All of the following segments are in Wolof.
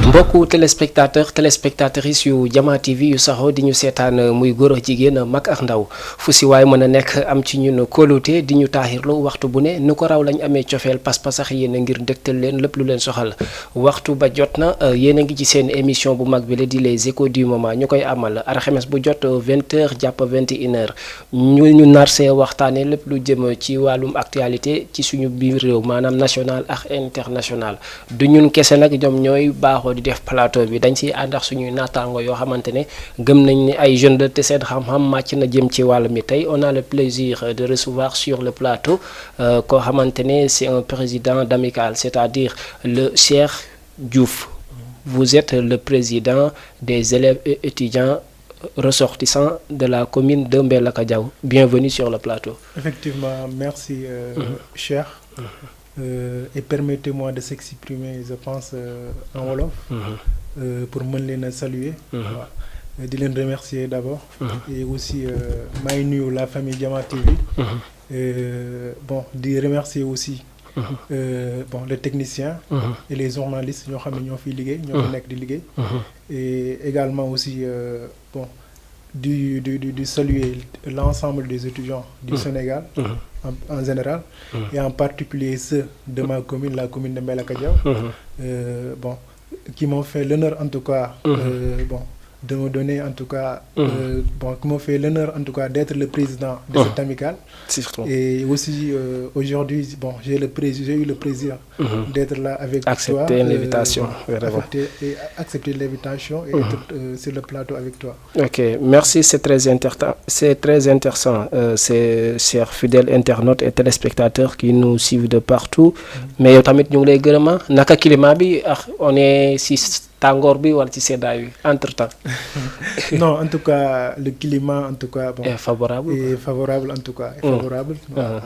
mbokku téléspectatrices yu Jama TV yu saxoo di ñu seetaan muy góor ak jigéen mag ak ndaw fu si waay mën a nekk am ci ñun kóolute di ñu taaxirlu waxtu bu ne nu ko raw lañ amee cofeel pas-pas ak yéen a ngir dëgtal leen lépp lu leen soxal waxtu ba jot na yéen a ngi ci seen émission bu mag bi la di les échos du moment ñu koy amal alxames bu jot 20h jàpp 21h ñu narsee waxtaanee lépp lu jëm ci wàllum actualité ci suñu biir réew maanaam national ak international du ñun kese nag ñoom ñooy baaxoo di def plateau bi dañ siy ànd ak suñuy naataango yoo xamante ne gëm nañ ni ay jeunes de te seen xam-xam màcc na jëm ci wàll mi tey on a le plaisir de recevoir sur le plateau koo xamante ne c'est un président d'amicale c'est-à-dire le Cheikh Diouf. Vous êtes le président des élèves et étudiants ressortissants de la commune de Mbellacadiao. Bienvenue sur le plateau. Effectivement, merci Cheikh. Et permettez-moi de s'exprimer, je pense, en wolof, pour mën leen a saluer. Di leen remercier d'abord. Et aussi maa ngi nuyu la famille Jama TV. Bon, di remercier aussi bon les techniciens et les journalistes ñoo xam ne ñoo fiy liggéey ñoo fi nekk di liggéey. Et également aussi bon di saluer l'ensemble des étudiants du Sénégal en général et en particulier ceux de ma commune, la commune de Mbellacadiao, bon qui m'ont fait l'honneur en tout cas bon de me donner en tout cas bon qui m'ont fait l'honneur en tout cas d'être le président de cette amicale. Et aussi aujourd'hui bon j'ai eu le plaisir d'être là avec toi. Accepter l'invitation. Accepter l'invitation et être sur le plateau avec toi. Ok, merci, c'est très intéressant. C'est chers fidèles internautes et téléspectateurs qui nous suivent de partout. Mais yow tamit ñu ngi lay gërëm naka climat bi on est si tàngoor bi wala ci seddaay bi entre-temps. Non, en tout cas le climat en tout cas bon est favorable. Est favorable en tout cas. Est favorable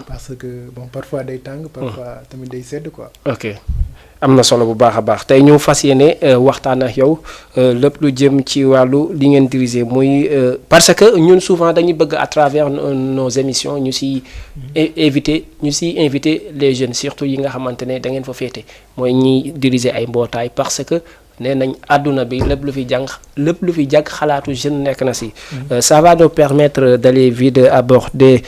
parce que bon parfois day tàng parfois tamit day sedd quoi. Ok. am na solo bu baax a baax tey ñu fas yéene waxtaan ak yow lépp lu jëm ci wàllu li ngeen diriger muy parce que ñun souvent dañuy bëgg à travers nos émissions ñu siy invité les jeunes surtout yi nga xamante ne da ngeen fa féete mooy ñiy diriger ay mbootaay parce que nee nañ àdduna bi lépp lu fi jàng xalaatu jeune nekk na si. Ça va nous permettre d'aller vite aborder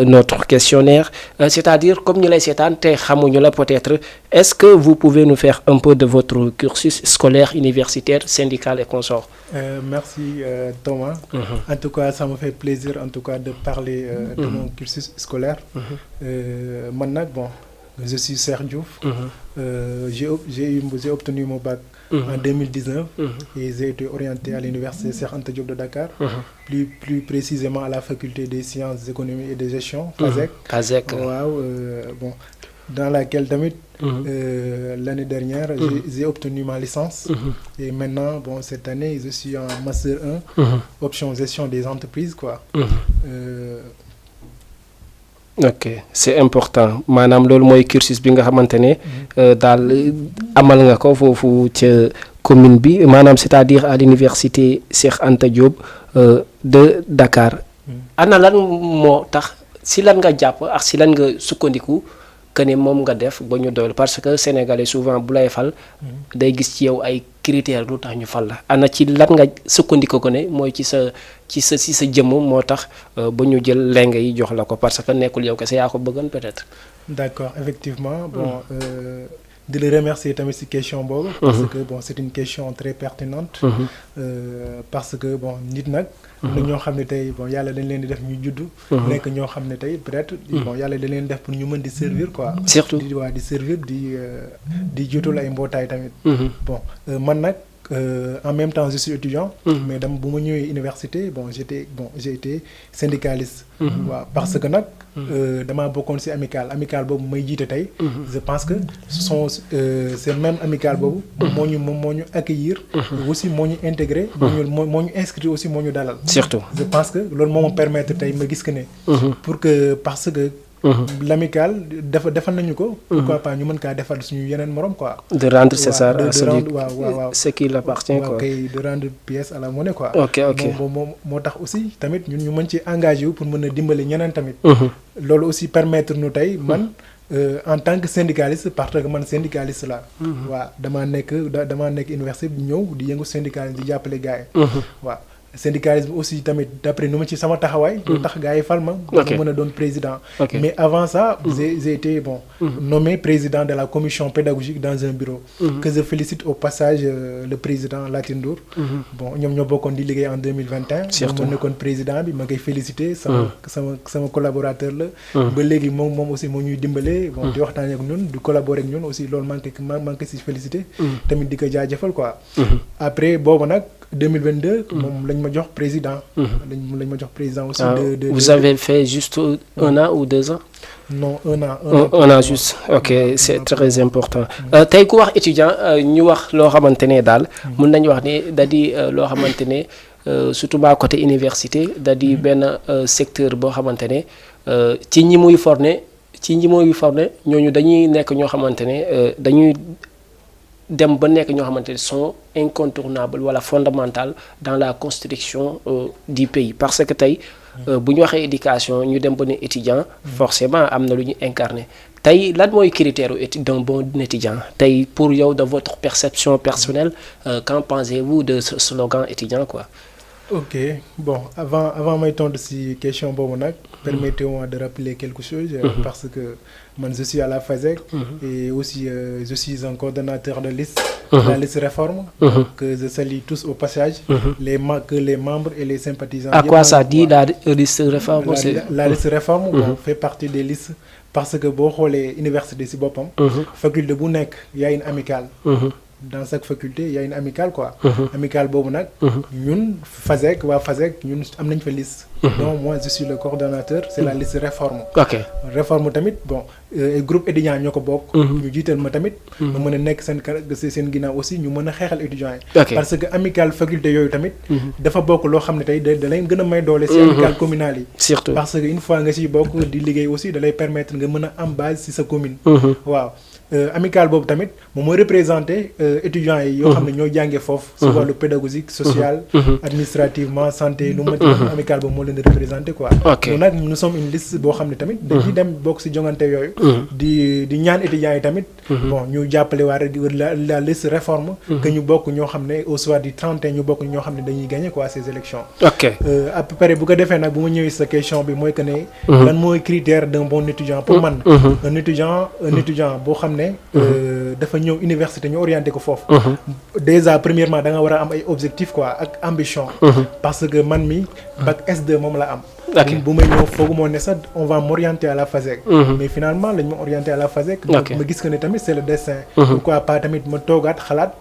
notre questionnaire c'est-à-dire comme ñu lay seetaan te xamuñu la peut-être est-ce que vous pouvez nous faire un peu de votre cursus scolaire universitaire syndical et consorts. Merci Thomas. En tout cas ça me fait plaisir en tout cas de parler de mon cursus scolaire. Man nag bon je suis Cheikh Diouf. J'ai obtenu mon bac en 2019 et j'ai été orienté à l'université Cheikh Anta Diop de Dakar, plus précisément à la faculté des sciences économiques et de gestion, FASEC. Waaw, bon dans laquelle tamit l'année dernière j'ai obtenu ma licence et maintenant bon cette année je suis en master 1 option gestion des entreprises quoi. Ok, c'est important maanaam loolu mooy cursus bi nga xamante ne daal amal nga ko foofu ca commune bi maanaam c'est-à-dire à l'université Cheikh Anta Diop de Dakar. Ana lan moo tax si lan nga jàpp ak si lan nga sukkandiku que ne moom nga def ba ñu doylu parce que sénégalais souvent bu lay fal day gis ci yow ay critères lu tax ñu fal la ana ci lan nga sukkandiku ko ne mooy ci sa jëmm moo tax ba ñu jël leng yi jox la ko parce que nekkul yow kese yaa ko bëggoon peut-être. D'accord, effectivement bon di la remercier tamit ci question boobu. Parce que bon c'est une question très pertinente. Parce que bon nit nag. am na ñoo xam ne tey bon yàlla dañ leen di def ñu juddu. nekk ñoo xam ne tey peut-être. bon yàlla dañ leen def pour ñu mën di servir quoi. surtout di servir di jotul ay mbootaay tamit. Bon man nag en même temps je suis étudiant. mais bu ma ñëwee université bon j'ai été syndicaliste. waaw parce que nag. damaa bokkoon ci amicale boobu may jiite tey. je pense que c'est même amicale boobu. moom moo ñu accueillir. aussi moo ñu intégré. moo ñu inscrit aussi moo ñu dalal. surtout je pense que loolu moo ma permettre tey ma gis que ne. parce que l'amicale defal nañu ko. pourquoi pas ñu mën kaa defal suñu yeneen morom quoi. de rendre César à celui waaw ce qui l'appartient quoi. kay de rendre pièce à la monnaie quoi. ok moom moo tax aussi tamit ñun ñu mën ci engagé wu pour mën a dimbali ñeneen tamit. loolu aussi permettre nu tey man. En tant que syndicaliste parce que man syndicaliste la waaw damaa nekk université bi ñëw di yëngu syndicaliste di jàppale gars yi. waaw syndicalisme aussi tamit d'après nu ma ci sama taxawaay. lu tax gars yi fal ma. ma mën a doon président. mais avant ça j'ai été nommé président de la commission pédagogique dans un bureau. que je félicite au passage le président Latir Ndour. ñoom ñoo bokkoon di liggéey en 2021. surtout ma nekkoon président bi ma koy féliciter. sama collaborateur la. ba léegi moom aussi moo ñuy dimbale. di waxtaan ak ñun di collaborer ak ñun aussi loolu maa ngi koy si féliciter. tamit di ko jaajëfal quoi. après boobu nag 2022. moom lañ ma jox président. lañ ma jox président aussi. Vous avez fait juste 1 an ou 2 ans? Non, 1 an. 1 an juste. Ok, c'est très important. tey ku wax étudiant ñu wax loo xamante ne daal. mën nañu wax ne da di loo xamante ne surtout ba côté université da di benn secteur boo xamante ne ci ñi muy former ñooñu dañuy nekk ñoo xamante ne dañuy. dem ba nekk ñoo xamante ne sont incontournables wala fondamentales dans la construction du pays parce que tey bu ñu waxee éducation ñu dem ba ne étudiant forcément am na lu ñu incarné tey lan mooy critère d'un bon étudiant tey pour yow de votre perception personnelle qu'en pensez-vous de ce slogan étudiant quoi. Ok bon avant may tontu ci question boobu nag permettez-moi de rappeler quelque chose parce que man je suis à la FASEG et aussi je suis un coordonnateur de liste de la liste réforme que je salue tous au passage les membres et les sympathisants. À quoi ça dit la liste réforme? La liste réforme fait partie des listes parce que boo xoolee université ci boppam faculté bu nekk y a une amicale. Dans chaque faculté il y a une amicale quoi. Amicale boobu nag. ñun FASEG ñun am nañ fa liste. donc moi je suis le coordonnateur c'est la liste réforme. ok réforme tamit groupe étudiant ñoo ko bokk. ñu jiital ma tamit. ma mën a nekk seen ginnaaw aussi ñu mën a xeexal étudiants yi. parce que amicale faculté yooyu tamit. dafa bokk loo xam ne tey da lay gën a may doole. ci amicale communale yi. surtout parce que une fois nga ciy bokk di liggéey aussi da lay permettre nga mën a am base ci sa commune. waaw. amicale boobu tamit moom mooy représenté étudiants yi yoo xam ne ñoo jàngee foofu si wàllu pédagogique social administrativement santé nu ma amicale boobu moo leen di représenté quoi donc nag nous sommes une liste boo xam ne tamit dañuy dem bokk si jongante yooyu di ñaan étudiants yi tamit bon ñu jàppale waa la liste réforme que ñu bokk ñoo xam ne au soir du 31 ñu bokk ñoo xam ne dañuy gagné quoi ces élections à peu près bu ko defee nag bu ma ñëwee sa question bi mooy que ne lan mooy critère d'un bon étudiant pour man un étudiant boo xam ne dafa ñëw université ñu orienté ko foofu déjà premièrement da nga war a am ay objectifs quoi ak ambition parce que man mi bac S2 moom la am bu may ñëw foogu moo ne sax on va m'orienter à la FASEG mais finalement lañ ma orienté à la FASEG donc ma gis que ne tamit c'est le destin pourquoi pas tamit ma toogaat xalaat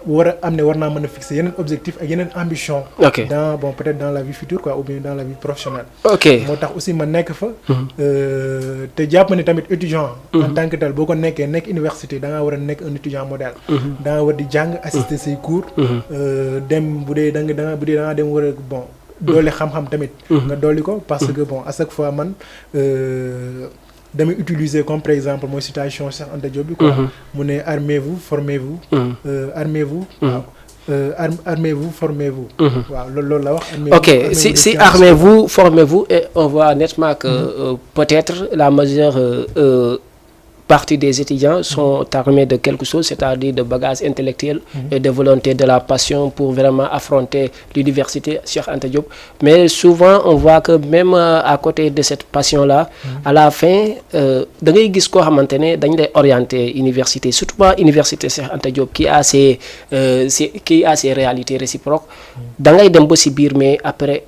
war a am ne war naa mën a fixer yeneen objectif ak yeneen ambition dans peut-être dans la vie future quoi ou bien dans la vie professionnelle moo tax aussi ma nekk fa te jàpp ne tamit étudiant en tant que tel boo ko nekkee nekk université da ngaa war a nekk un étudiant modèle da nga war di jàng assister say cours dem bu dee da nga dem war a doole xam-xam tamit nga dolli ko parce que à chaque fois man damay utiliser comme par exemple mooy citation Cheikh Anta Diop bi quoi mu ne armez-vous formez-vous armez-vous armez-vous formez-vous waaw loolu la wax ok si armez-vous formez-vous et on voit nettement que peut-être la majeure partie des étudiants sont armés de quelque chose, c'est-à-dire de bagages intellectuels et de volonté, de la passion pour vraiment affronter l'université Cheikh Anta Diop. Mais souvent, on voit que même à côté de cette passion-là, à la fin, da ngay gis koo xamante ne dañ lay orienter université, surtout pas université Cheikh Anta Diop qui a ses réalités réciproques. Da ngay dem ba si biir mais après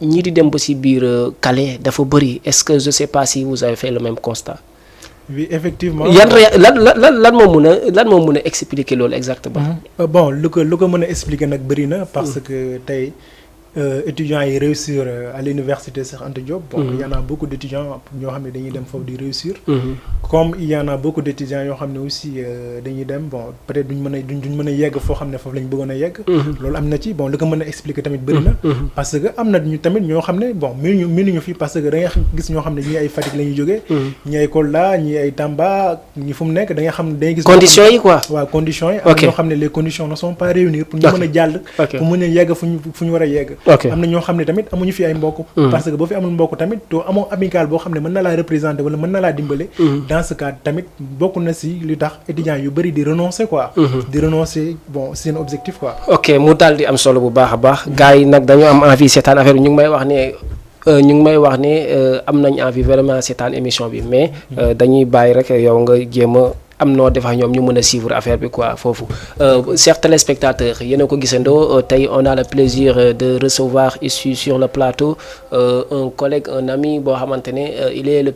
ñi di dem ba si biir Calais dafa bëri. Est-ce que je sais pas si vous avez fait le même constat? Oui, effectivement. lan moo mën a expliquer loolu exactement. Bon lu ko mën a expliquer nag bëri na parce que tey étudiants yi réussir à l'université Cheikh Anta Diop. Bon, il y en a beaucoup d'étudiants ñoo xam ne dañuy dem foofu di réussir. Comme il y en a beaucoup d'étudiants yoo xam ne aussi dañuy dem bon peut-être duñ mën a yegg foo xam ne foofu lañ bëggoon a yegg. Loolu am na ci bon li ko mën a expliquer tamit bëri na. Parce que am na ñu tamit ñoo xam ne bon mënuñu fi parce que da ngay gis ñoo xam ne ñii ay Fatick la ñuy jógee. ñii ay Kolda ñii ay Tamba ñi fu mu nekk da ngay xam ne da ngay gis. conditions yi quoi. waaw conditions yi. am na ñoo xam ne les conditions ne sont pas réunies pour ñu mën a jàll. pour mën a yegg fu ñu war a yegg. am na ñoo xam ne tamit amuñu fi ay mbokk. parce que boo fi amul mbokk tamit to amoo amical boo xam ne mën na laa représenter wala mën na laa dimbale. dans ce cas tamit bokk na si li tax étudiants yu bëri di renoncer quoi. di renoncer bon seen objectif quoi. ok mu daal di am solo bu baax a baax gars yi nag dañu am envie seetaan affaire bi ñu ngi may wax ne am nañ envie vraiment seetaan émission bi mais dañuy bàyyi rek yow nga jéem a am noo def ak ñoom ñu mën a suivre affaire bi quoi foofu chers téléspectateurs yéen a ko gisandoo tey on a le plaisir de recevoir ici sur le plateau un collègue un ami boo xamante ne il est le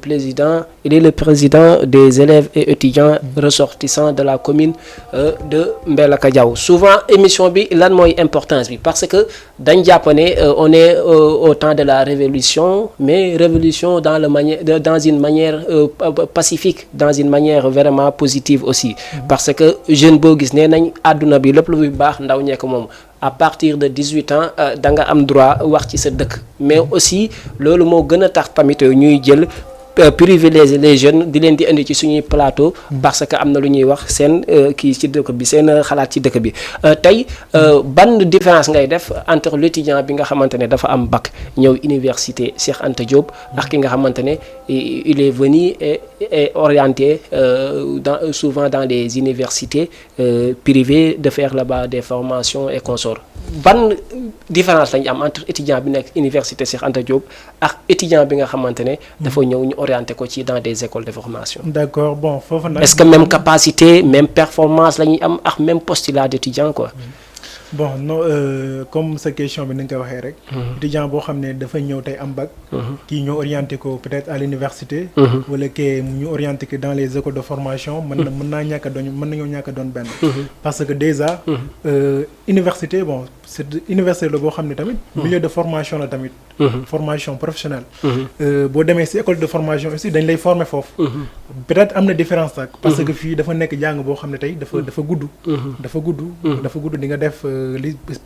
président des élèves et étudiants ressortissants de la commune de Mbellacka Diaw souvent émission bi lan mooy importance bi parce que dañ jàpp ne on est au temps de la révolution mais révolution dans une manière pacifique dans une manière vraiment positive aussi parce que jeune boo gis nee nañ àdduna bi lépp lu baax ndaw ñekk moom à partir de 18 ans da nga am droit wax ci sa dëkk mais aussi loolu moo gën a tax tamit ñuy jël privilégier les jeunes di leen di indi ci suñuy plateau parce que am na lu ñuy wax seen kii ci dëkk bi seen xalaat ci dëkk bi tey ban différence ngay def entre l'étudiant bi nga xamante ne dafa am bac ñëw université Cheikh Anta Diop ak ki nga xamante ne il est venu et orienté souvent dans les universités privées de faire là-bas des formations et consorts ban différence lañu am entre étudiant bi nekk université Cheikh Anta Diop ak étudiant bi nga xamante ne dafa ñëw ñu orienté ko ci dans des écoles de formation. D'accord bon foofu nag. Est-ce que même capacité même performance la ñuy am ak même postulat d'étudiant quoi. Bon non comme sa question bi ni nga ko waxee rek. étudiant boo xam ne dafa ñëw tey am bac. kii ñu orienté ko peut-être à l'université. wala kii ñu orienté ko dans les écoles de formation. mën nañoo ñàkk a doon benn. parce que déjà. université bon c'est université la boo xam ne tamit. milieu de formation la tamit. formation professionnelle. boo demee ci école de formation aussi dañ lay former foofu. peut-être am na différence nag. parce que fii dafa nekk jàng boo xam ne tey dafa gudd. dafa gudd di nga def.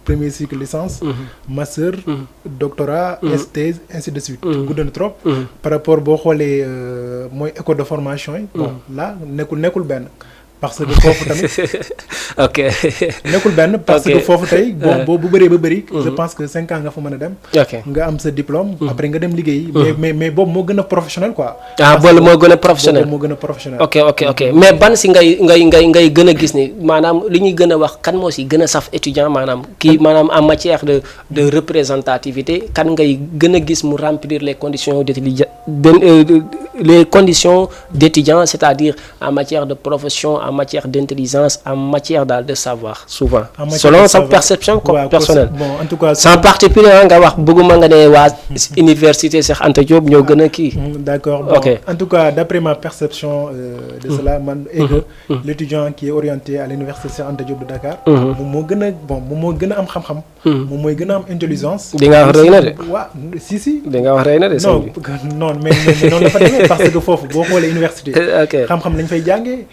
Premier cycle licence master doctorat thèse ainsi de suite gudd na trop par rapport boo xoolee mooy école de formation yi bon là nekkul benn parce que foofu tamit ok nekkul benn parce que foofu tey boo bu bëree ba bëri je pense que 5 ans nga fa mën a dem nga am sa diplôme après nga dem liggéey mais boobu moo gën a professionnel quoi boolu moo gën a professionnel ok mais ban si ngay gën a gis ni maanaam li ñuy gën a wax kan moo si gën a saf étudiant maanaam kii maanaam en matière de représentativité kan ngay gën a gis mu remplir les conditions d'étudiant c'est-à-dire en matière de profession en matière d'intelligence en matière daal de savoir souvent selon sa perception personnelle bon en tout cas sans particulier nga wax bëgguma nga ne waa université Cheikh Anta Diop ñoo gën a kii d'accord bon en tout cas d'après ma perception de cela man et que l'étudiant qui est orienté à l'université Cheikh Anta Diop de Dakar moom moo gën a am xam-xam moom mooy gën a am intelligence di nga wax rëy na de waaw si di nga wax rëy na de non mais noonu la fa demee parce que foofu boo xoolee université xam-xam lañ fay jàngee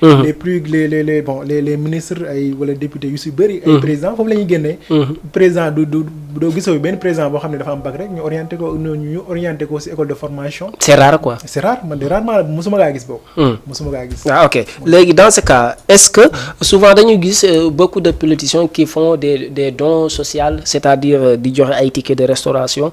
les ministres ay wala députés yu si bëri ay président foofu la ñuy génnee président doo gisoo benn président boo xam ne dafa am bac rek ñu orienté ko si école de formation c'est rare quoi c'est rare man de rarement mosuma kaa gis boobu ok léegi dans ce cas est-ce que souvent dañuy gis beaucoup de politiciens qui font des dons sociaux c'est-à-dire di joxe ay tickets de restauration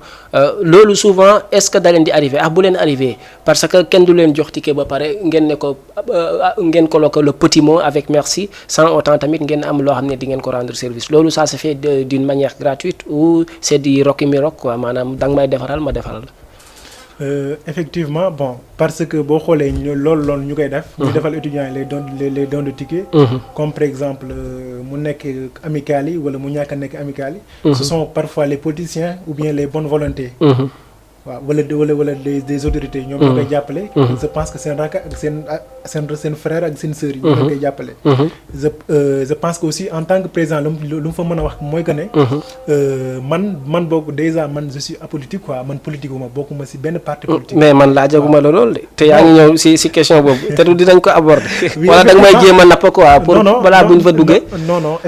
loolu souvent est-ce que da leen di arrivé bu leen arrivé parce que kenn du leen jox ticket ba pare ngeen coloquer le petit mot avec merci sans autant tamit ngeen am loo xam ne di ngeen ko rendre service loolu ça se fait d'une manière gratuite ou c'est du roki mi rok quoi maanaam danga may defaral ma defaral effectivement bon parce que boo xoolee loolu ñu koy def ñu defal étudiants yi les dons de tickets comme par exemple mu nekk amicales yi wala mu ñàkk a nekk amicales yi ce sont parfois les politiciens ou bien les bonnes volontés waaw wala des autorités ñoom ñoo koy jàppale. Je pense que seen frère ak seen sœur yi ñoo koy jàppale. Je pense que aussi en tant que président lu mu fa mën a wax mooy que ne. man boobu déjà man je suis apolitique quoi man politique wu ma bokkuma ci benn parti politique. mais man laajaguma la lool de te yaa ngi ñëw ci question boobu te du dinañ ko aborder. wala da nga may jéem a napp quoi pour balaa buñ fa duggee. non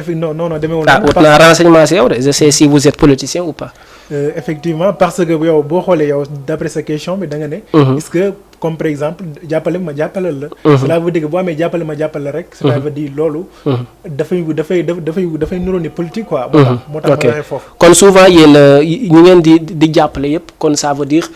demeewul. wut naa renseignement ci yow de je sais si vous êtes politicien ou pas. Effectivement parce que yow boo xoolee yow d'après sa question bi da nga ne. est-ce que comme par exemple jàppale ma jàppale la. cela veut dire que boo amee jàppale ma jàppale la rek. cela veut dire loolu. dafay niróo ni politique quoi. moo tax ma waxee foofu. kon souvent yéen ñu ngeen di jàppale yëpp kon ça veut dire.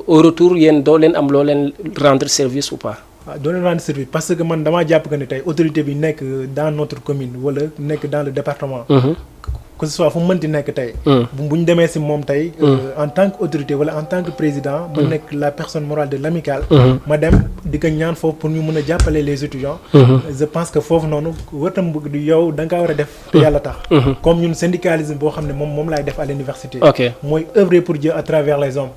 au retour yéen doo leen am loo leen rendre service ou pas. waaw doo leen rendre service parce que man damaa jàpp que ne tey autorité bi nekk dans notre commune wala nekk dans le département. que ce soit fu mu mënti nekk tey. bu ñu demee ci moom tey. en tant que autorité wala en tant que président. ma nekk la personne morale de l'amicale. ma dem di ko ñaan foofu pour ñu mën a jàppale les étudiants. je pense que foofu noonu wërtam bëgg du yow da nga kaa war a def. te yàlla tax. comme ñun syndicalisme boo xam ne moom laay def à l'université. mooy œuvrer pour Dieu à travers les hommes.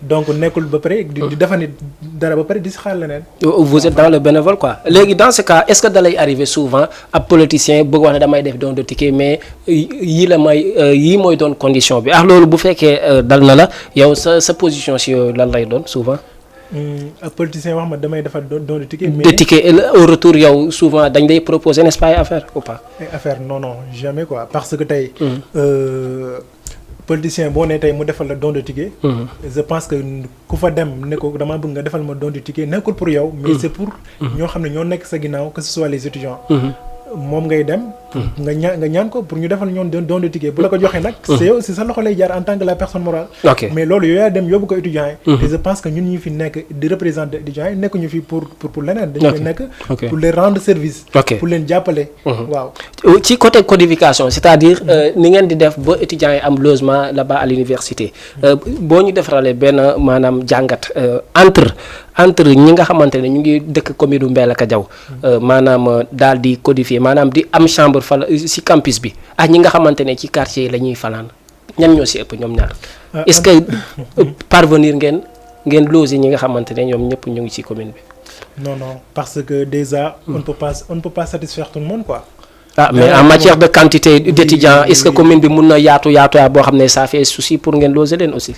donc nekkul ba pare di defar nit dara ba pare di si xaar leneen. vous êtes dans le bénévole quoi léegi dans ce cas est-ce que da lay arriver souvent ab politicien bëgg wax ne damay def don de ticket mais yii mooy doon condition bi loolu bu fekkee dal na la yow sa position si yooyu lan lay doon souvent. ak politicien wax ma damay defar don de ticket. mais de ticket au retour yow souvent dañ lay proposer n'est-ce pas ay affaire ou pas. ay affaire non jamais quoi parce que tey. politicien boo nee tey mu defal la don de ticket. je pense que ku fa dem ne ko damaa bëgg nga defal ma don de ticket nekkul pour yow. mais c'est pour ñoo xam ne ñoo nekk sa ginnaaw que ce soit les étudiants. moom ngay dem. nga ñaan ko pour ñu defal ñoon don de ticket bu la ko joxee nag. c'est aussi sa loxo lay jaar en tant que la personne morale. mais loolu yow yaa dem yóbbu ko étudiants yi. et je pense que ñun ñu fi nekk di représenter étudiants yi nekkuñu fi pour leneen. dañu fi nekk pour les rendre service. pour leen jàppale. waaw ci côté codification c'est-à-dire ni ngeen di def ba étudiants yi am logement là-bas à l'université boo ñu defaralee benn maanaam jàngat entre ñi nga xamante ne ñu ngi dëkk commune u Mbellacka Diaw maanaam daal di codifier maanaam di am chambre ci campus bi ak ñi nga xamante ne ci quartier yi la ñuy fanaan ñan ñoo ci ëpp ñoom ñaar est-ce que parvenir ngeen loger ñi nga xamante ne ñoom ñëpp ñu ngi ci commune bi. non parce que déjà on ne peut pas satisfaire tout le monde quoi. mais en matière de quantité d'étudiants est-ce que commune bi mun na yaatu boo xam ne ça fait souci pour ngeen loger leen aussi.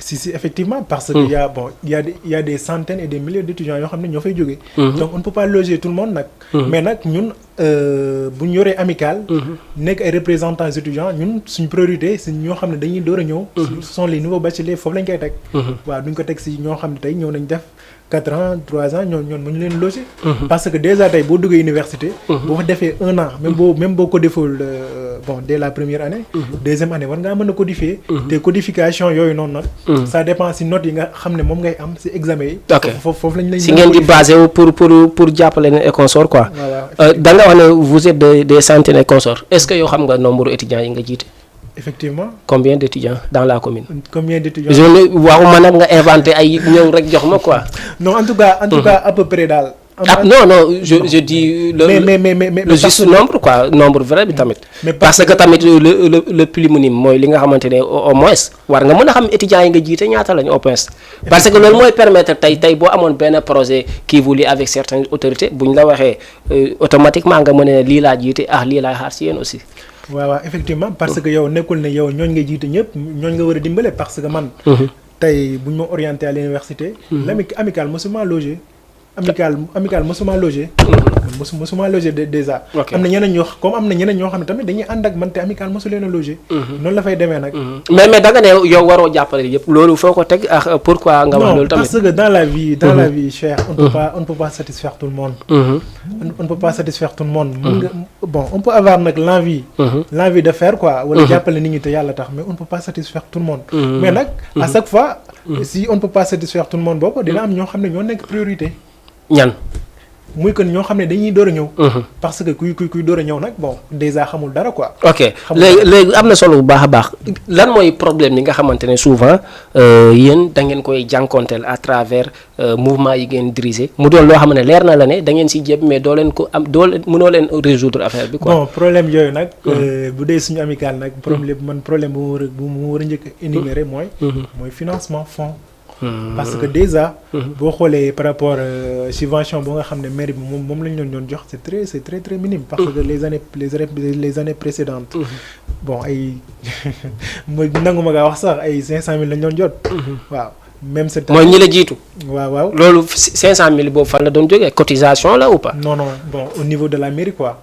Si effectivement parce que il y a des centaines et des milliers d'étudiants yoo xam ne ñoo fay jógee. donc on ne peut pas loger tout le monde nag. mais nag ñun bu ñu yoree amicale. nekk ay représentants étudiants ñun suñ priorité si ñoo xam ne dañuy door a ñëw. ce sont les nouveaux bacheliers foofu lañ koy teg. waaw duñ ko teg si ñoo xam ne tey ñëw nañ def 4 ans 3 ans ñoom mu ñu leen loger. parce que déjà tey boo duggee université. boo fa defee 1 an même boo ko deful dès la première année. deuxième année war ngaa mën a codifier. te codification yooyu noonu nag. ça dépend si notes yi nga xam ne moom ngay am si examen yi. foofu lañ si ngeen di basé wu pour jàppale leen et consort quoi. da nga wax ne vous êtes des centaines et consorts est-ce que yow xam nga nombre étudiants yi nga jiite. effectivement. combien d'étudiants dans la commune. combien d'étudiants. je ne waxuma nag nga inventé ay ñëw rek jox ma quoi. non en tout cas à peu près daal. non je dis le juste nombre quoi nombre vrai bi tamit. parce que tamit le plus minime mooy li nga xamante ne au moins war nga mën a xam étudiants yi nga jiite ñaata lañu au moins. parce que loolu mooy permettre tey boo amoon benn projet qui vous lie avec certaines autorités bu ñu la waxee automatiquement nga mën a lii laa jiite lii laay xaar ci yéen aussi. waaw effectivement parce que yow nekkul ne yow ñooñ nga jiite ñëpp ñooñ nga war a dimbale parce que man. tey bu ñu ma orienté à l'université. l'amicale mosuma logé. amical mosuma logé. mosuma logé déjà. am na ñeneen ñoo xam ne tamit dañuy ànd ak man te amical mosu leen a logé. noonu la fay demee nag. mais da nga ne yow waroo jàppale yëpp loolu foo ko teg pourquoi nga wax loolu tamit. parce que dans la vie cher on ne peut pas satisfaire tout le monde. on ne peut pas satisfaire tout le monde. on peut avoir nag l'envie de faire quoi. wala jàppale nit ñi te yàlla tax mais on ne peut pas satisfaire tout le monde. mais nag à chaque fois. si on ne peut pas satisfaire tout le monde boobu dina am ñoo xam ne ñoo nekk priorité. ñan. muy que ñoo xam ne dañuy door a ñëw. parce que kuy door a ñëw nag bon déjà xamul dara quoi. ok léegi am na solo bu baax a baax lan mooy problème yi nga xamante ne souvent yéen da ngeen koy jànkonteel à travers mouvement yi ngeen diriger mu doon loo xam ne leer na la ne da ngeen si jéem mais doo leen ko am mënoo leen résoudre affaire bi quoi. bon problème yooyu nag. bu dee suñu amical nag. problème bu mu war a njëkk a énumérer mooy financement fonds. parce que déjà. boo xoolee par rapport subvention boo nga xam ne mairie bi moom lañ doon jox c'est très minime. parce que les années précédentes. bon ay nangu ma gaa wax sax ay 500 000 lañ doon jot. waaw même cette année mooy ñi la jiitu. waaw loolu 500 000 boobu fan la doon jógee cotisation la ou pas. non bon au niveau de la mairie quoi.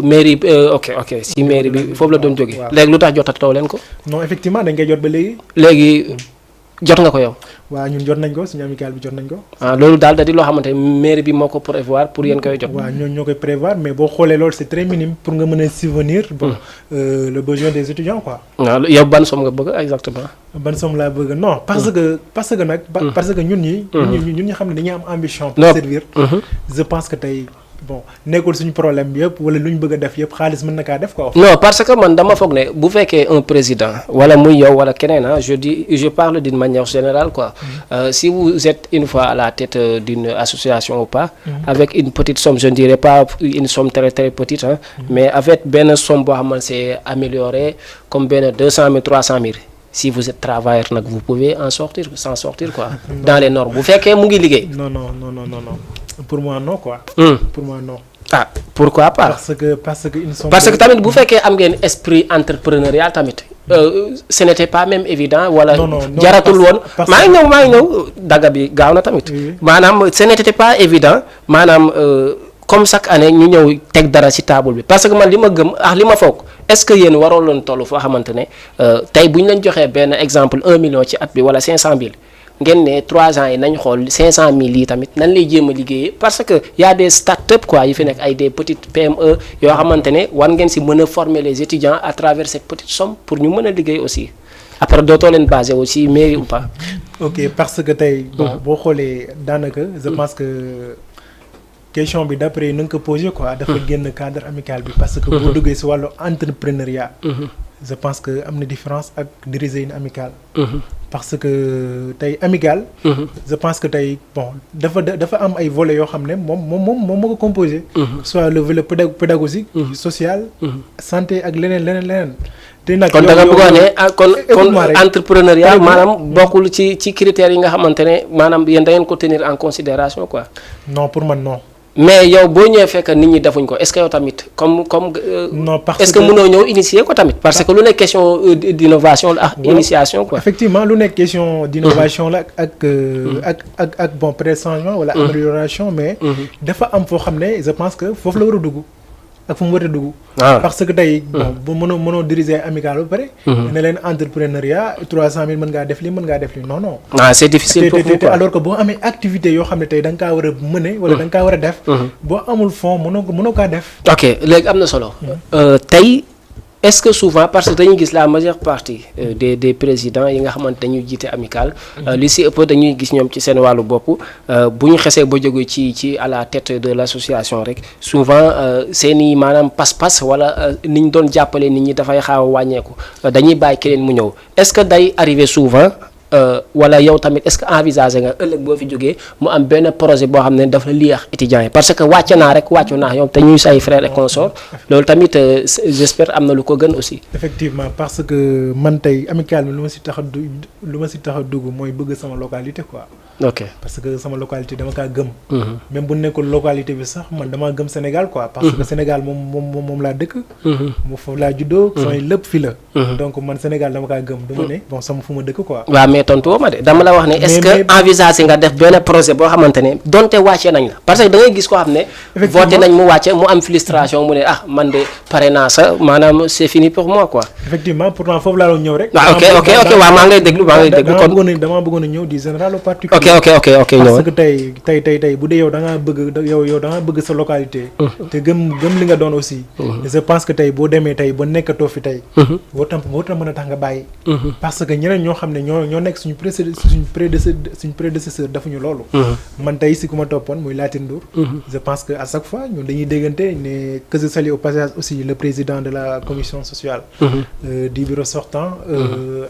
mairie ok si mairie bi foofu la doon jógee. léegi lu tax jotatoo leen ko. non effectivement dañ koy jot ba léegi. léegi jot nga ko yow. waaw ñun jot nañ ko suñu amical bi jot nañ ko. loolu daal da di loo xamante ne mairie bi moo ko prévoir pour yéen koy jot. waaw ñoo koy prévoir mais boo xoolee loolu c'est très minime pour nga mën a subvenir le besoin des étudiants quoi. waaw yow ban somme nga bëgg exactement. ban somme laa bëgg non parce que nag. parce que ñun ñi xam ne dañuy am ambition. pour servir. je pense que tey. bon nekkul suñu problème yëpp wala lu ñu bëgg a def yëpp xaalis mën na kaa def quoi. non parce que man dama foog ne bu fekkee un président wala muy yow wala keneen je parle d'une manière générale quoi. Si vous êtes une fois à la tête d'une association ou pas. Avec une petite somme je ne dirais pas une somme très très petite mais avec benn somme boo xam ne c'est amélioré comme benn 200 000 300 000. Si vous êtes travailleur nag vous pouvez s'en sortir quoi. dans les normes bu fekkee mu ngi liggéey. non. pour moi non quoi. pour moi non. ah pourquoi pas. parce que parce que tamit bu fekkee am ngeen esprit entrepreneurial tamit. Ce n'était pas même évident wala. jaratul woon maa ngi ñëw dagga bi gaaw na tamit. maanaam ce n'était pas évident maanaam comme chaque année ñu ñëw teg dara ci table bi parce que man li ma gëm li ma foog est-ce que yéen waroo leen toll foo xamante ne tey bu ñu leen joxee benn exemple 1 million ci at bi wala 500 000. ngeen ne 3 ans yi nañ xool 500 000 yi tamit nan lay jéem a liggéeyee parce que y a des start-up quoi yi fi nekk ay des petites PME yoo xamante ne war ngeen si mën a former les étudiants à travers cette petite somme pour ñu mën a liggéey aussi après dootoo leen basé aussi mairie ou pas. ok parce que tey. boo xoolee daanaka je pense que question bi d'après na nga ko posé quoi. dafa génn cadre amical bi. parce que boo duggee si wàllu entrepreneuriat. je pense que am na différence ak diriger une amicale. parce que tey amicale. je pense que tey bon dafa am ay volets yoo xam ne moom moo ko composé. soit le volet pédagogique. social. santé ak leneen. te nag kon da nga bëgg a ne kon entrepreneuriat maanaam bokkul ci critères yi nga xamante ne maanaam yéen da ngeen ko tenir en considération quoi. non pour man non. mais yow boo ñëwee fekk nit ñi defuñ ko est-ce que yow tamit comme. non parce est-ce que mënoo ñëw initier ko tamit. parce que lu nekk question d'innovation la ak initiation quoi. effectivement lu nekk question d'innovation la ak bon peut-être changement wala amélioration mais. dafa am foo xam ne je pense que foofu la war a dugg. ak fu mu war a dugg. parce que tey bu mënoo diriger amical ba pare. ne leen entrepreneuriat 300 000 mën ngaa def lii non. C'est difficile pour vous quoi. alors que boo amee activité yoo xam ne tey da nga kaa war a mëne wala da nga kaa war a def. boo amul fond mënoo kaa def. ok léegi am na solo. tey est-ce que souvent parce que dañuy gis la majeure partie des présidents yi nga xamante dañuy jiite amical. li si ëpp dañuy gis ñoom ci seen wàllu bopp bu ñu xesee ba jóge ci à la tête de l'association rek souvent seeni maanaam pas-pas wala ni ñu doon jàppale nit ñi dafay xaaw a wàññeeku dañuy bàyyi keneen mu ñëw est-ce que day arriver souvent. wala yow tamit est-ce que envisager nga ëllëg boo fi jógee mu am benn projet boo xam ne dafa lii ak étudiants yi parce que wàcc naa yow te ñuy say frères et consorts loolu tamit j'espère am na lu ko gën aussi. effectivement parce que man tey amical bi lu ma si tax a dugg mooy bëgg sama localité quoi. ok parce que sama localité dama kaa gëm. même bu nekkul localité bi sax man damaa gëm Sénégal quoi. parce que Sénégal moom laa dëkk. mu foofu laa juddoo. samay lépp fi la. donc man Sénégal dama kaa gëm dama ne bon sama fu ma dëkk quoi. waaw mais tontu woo ma de dama la wax ne est-ce que envisager nga def benn projet boo xamante ne donte wàcce nañ la parce que da ngay gis koo xam ne. voté nañ mu wàcce mu am frustration mu ne man de pare naa sa maanaam c'est fini pour moi quoi. effectivement pourtant foofu laa doon ñëw rek. ok waaw maa ngay déglu dama bëggoon a ñëw du général au particulier. ok parce que tey bu dee yow da ngaa bëgg sa localité. te gëm li nga doon aussi. je pense que tey boo demee tey ba nekkatoo fi tey. boo tam mën a tax nga bàyyi. parce que ñeneen ñoo xam ne ñoo nekk suñu prédécesseur defuñu loolu. man tey si ku ma toppoon muy Latir Ndour. je pense que à chaque fois ñun dañuy déggante ne que je salue au passage aussi le président de la commission sociale. du bureau sortant.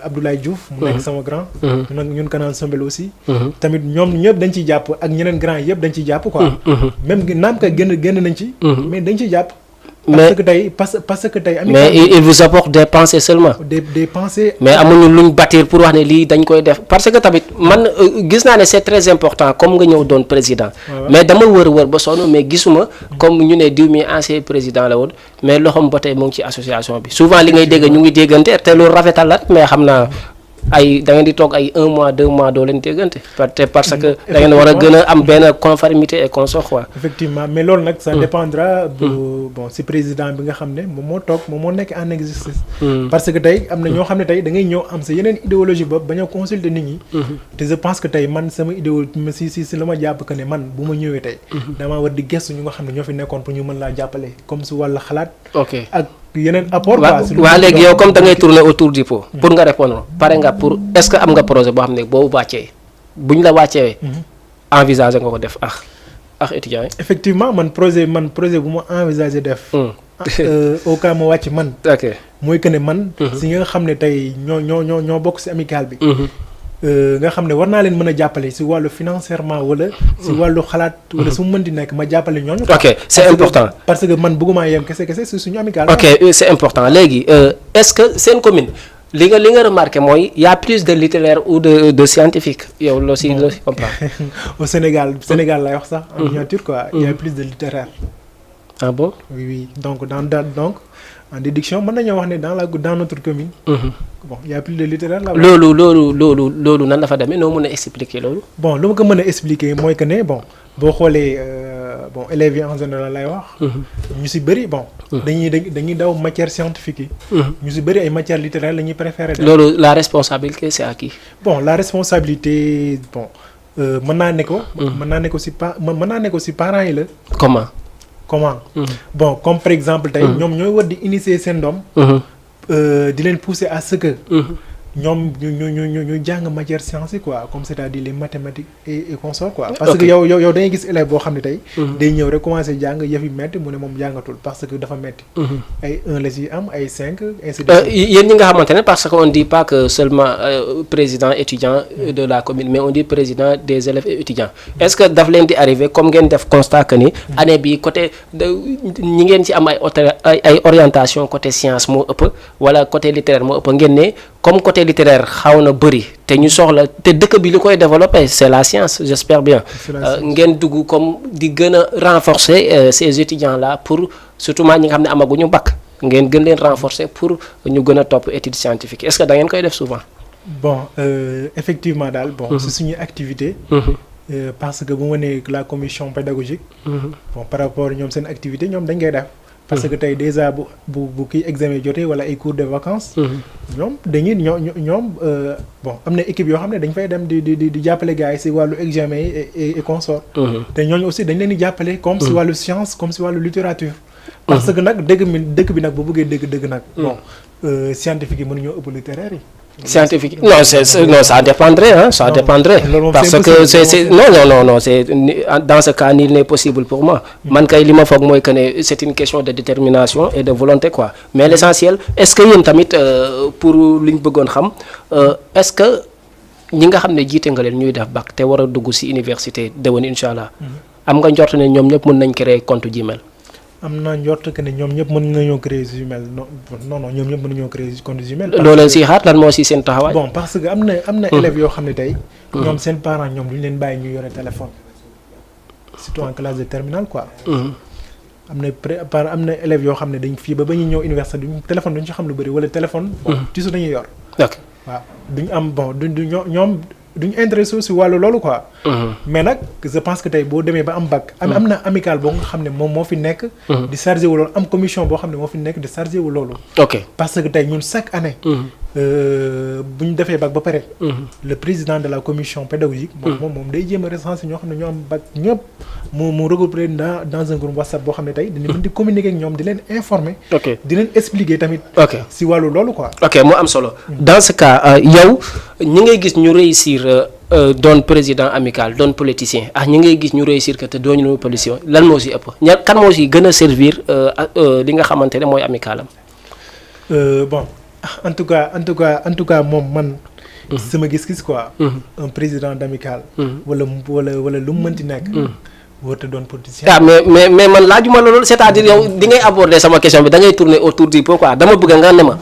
Abdoulaye Diouf. mu nekk sama grand. ñun Canal Sombel aussi. tamit ñoom ñëpp dañ ciy jàpp ak ñeneen grand yëpp dañ ciy jàpp quoi. même naam ka génn nañ ci. mais dañ ciy jàpp. parce que tey mais il vous apporte des pensées seulement. des pensées. mais amuñu luñ bâtir pour wax ne lii dañ koy def parce que tamit man gis naa ne c'est très important comme nga ñëw doon président. mais dama wër ba sonn mais gisuma comme ñu ne diw mi ancien président la woon mais loxoom ba tey mu ngi ci association bi souvent li ngay dégg ñu ngi déggante te loolu rafetal la mais xam naa. ay da ngeen di toog ay 1 mois 2 mois doo leen déggante parce que da ngeen war a gën a am benn conformité et consort quoi. effectivement mais loolu nag ça dépendra bon si président bi nga xam ne moom moo nekk en exercice. parce que tey am na ñoo xam ne tey da ngay ñëw am sa yeneen idéologie ba bañ a consulter nit ñi. te je pense que tey man sama idéologie si la ma jàpp que ne man bu ma ñëwee tey. damaa war di gëstu ñu nga xam ne ñoo fi nekkoon pour ñu mën laa jàppale comme su wàllu xalaat. ok ak yeneen apport. waaw léegi yow comme da ngay tourner autour du pot. pour nga répondre pare nga pour est-ce que am nga projet boo xam ne boo wàccee buñ la wàccee. envisager nga ko def ak étudiants yi. effectivement man projet bu ma envisager def. au cas ma wàcc man. ok mooy que ne man. si nga xam ne tey ñoo bokk si amicale bi. nga xam ne war naa leen mën a jàppale si wàllu financièrement wala. si wàllu xalaat. wala su mu mën di nekk ma jàppale ñooñu. ok c'est important parce que man bëgguma yem kese si suñu amicale. ok c'est important léegi est-ce que seen commune li nga remarqué mooy y a plus de littéraires ou de scientifiques yow loo si comprendre. au Sénégal lay wax sax. en miniature quoi il y a plus de littéraires. ah bon. oui donc en déduction mën nañoo wax ne dans notre commune. bon y a plus de littéraires là. loolu nan la fa demee noo mën a expliquer loolu. bon lu ma ko mën a expliquer mooy que ne bon boo xoolee élèves yi en général lay wax. ñu si bëri bon. dañuy daw matière scientifique yi. ñu si bëri ay matières littéraires la ñuy préférer. loolu la responsabilité c'est à qui. bon la responsabilité bon mën naa ne ko si parents yi la. comment bon comme par exemple tey ñoom ñooy war di initier seen doom di leen pousser à ce que ñoom ñu jàng matière science yi quoi comme c'est-à-dire les mathématiques et consorts quoi parce que yow da ngay gis élève boo xam ne tey day ñëw rek commencer jàng yëf yi metti mu ne moom jàngatul parce que dafa metti ay 1 la ci am ay 5 ainsi de suite. yéen ñi nga xamante ne parce que on dit pas que seulement président étudiant de la commune mais on dit président des élèves et étudiants est-ce que daf leen di arriver comme ngeen def constat que ni année bi côté ñi ngeen ci am ay orientation côté science moo ëpp wala côté littéraire moo ëpp ngeen ne comme côté littéraire xaw na bëri te ñu soxla te dëkk bi li koy développer c'est la science j'espère bien ngeen dugg comme di gën a renforcer ces étudiants là pour surtout ñi nga xam ne amaguñu bac ngeen gën leen renforcer pour ñu gën a topp études scientifiques est-ce que da ngeen koy def souvent. bon effectivement daal bon c'est suñuy activité. parce que bu ma nee la commission pédagogique. bon par rapport ñoom seen activité ñoom dañ koy def. parce que tey déjà bu kii examen jotee wala ay cours de vacances. ñoom ñoom bon am na équipe yoo xam ne dañ fay dem di jàppale gars yi si wàllu examen yi et consort. te ñooñu aussi dañ leen di jàppale comme si wàllu science comme si wàllu littérature. parce que nag dëkk bi nag bu bëggee dëgg nag. bon scientifique yi mënuñoo ëpp littéraire yi. scientifique non ça dépendrait hein ça dépendrait parce que c'est non c'est dans ce cas nul n'est possible pour moi man kay li ma foog mooy que ne c'est une question de détermination et de volonté quoi mais l'essentiel est-ce que yéen tamit pour li ñu bëggoon xam est-ce que ñi nga xam ne jiite nga leen ñuy def bac te war a dugg ci université déwén incha allah am nga njort ne ñoom ñëpp mën nañ créer compte Gmail. am na njort que ne ñoom ñëpp mën nañoo créer Gmail non ñoom ñëpp mën nañoo créer compte Gmail. loolu si xaar lan moo si seen taxawaay. bon parce que am na élèves yoo xam ne tey. ñoom seen parents ñoom duñ leen bàyyi ñu yore téléphone. surtout en classe de terminale quoi. am na élèves yoo xam ne dañ fii ba ñuy ñëw université duñ téléphone duñ ci xam lu bëri wala téléphone. toujours dañuy yor. d'accord waaw duñ am bon duñ intéressé si wàllu loolu quoi. mais nag je pense que tey boo demee ba am bac. am na amical boo nga xam ne moom moo fi nekk. di chargé wu loolu am commission boo xam ne moo fi nekk di chargé wu loolu. ok parce que tey ñun chaque année. bu ñu defee bac ba pare. le président de la commission pédagogique. moom day jéem a recenser ñoo xam ne ñoo am bac ñëpp mu regroupé dans un groupe WhatsApp boo xam ne tey dañu mën di communiquer ak ñoom di leen informer. ok di leen expliquer tamit. ok si wàllu loolu quoi. ok mu am solo. dans ce cas yow ñi ngay gis ñu réussir doon président amical doon politicien ñi ngay gis ñu réussir que te dooñu politicien lan moo si ëpp kan moo si gën a servir li nga xamante ne mooy amicalam. bon en tout cas moom man. sama gis-gis quoi. un président d'amical. wala lu mu mënti nekk. warut a doon politicien. mais man laajuma la loolu c'est-à-dire yow di ngay aborder sama question bi da ngay tourner autour du pot quoi dama bëgg nga ne ma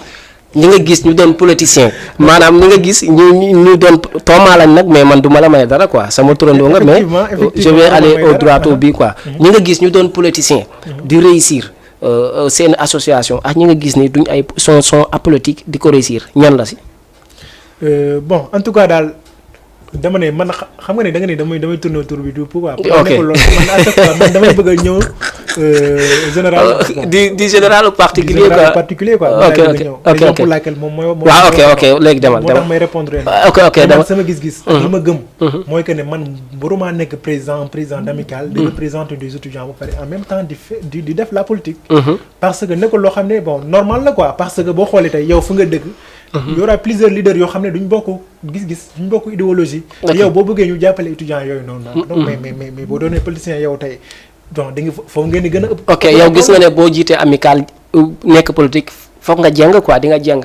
ñi nga gis ñu doon politicien maanaam ñi nga gis ñu doon toomaa lañ nag mais man du ma la may dara quoi sama turandoo nga mais je vais aller au droit au but quoi ñi nga gis ñu doon politicien di réussir seen association ñi nga gis ni duñ ay sont apolitique di ko réussir ñan la si. bon en tout cas daal dama ne man xam nga ne da nga ne damay tourner autour bi du pourquoi. ok man à chaque fois man damay bëgg a ñëw général. di général particulier quoi particulier quoi. ok raison pour laquelle moom mooy. waaw ok léegi demal moo tax may répondre ok demal sama gis-gis. li ma gëm. mooy que ne man waruma nekk président d'amical. di représenter des étudiants ba pare en même temps di def la politique. parce que nekkul loo xam ne bon normal la quoi parce que boo xoolee tey yow fu nga dëkk. y aura plusieurs leaders yoo xam ne duñ bokk gis-gis duñ bokk idéologie. yow boo bëggee ñu jàppale étudiants yooyu noonu. donc mais boo doonee politicien yow tey donc da nga foofu ngeen di gën a ëpp. ok yow gis nga ne boo jiitee amical nekk politique foog nga jeng quoi di nga jeng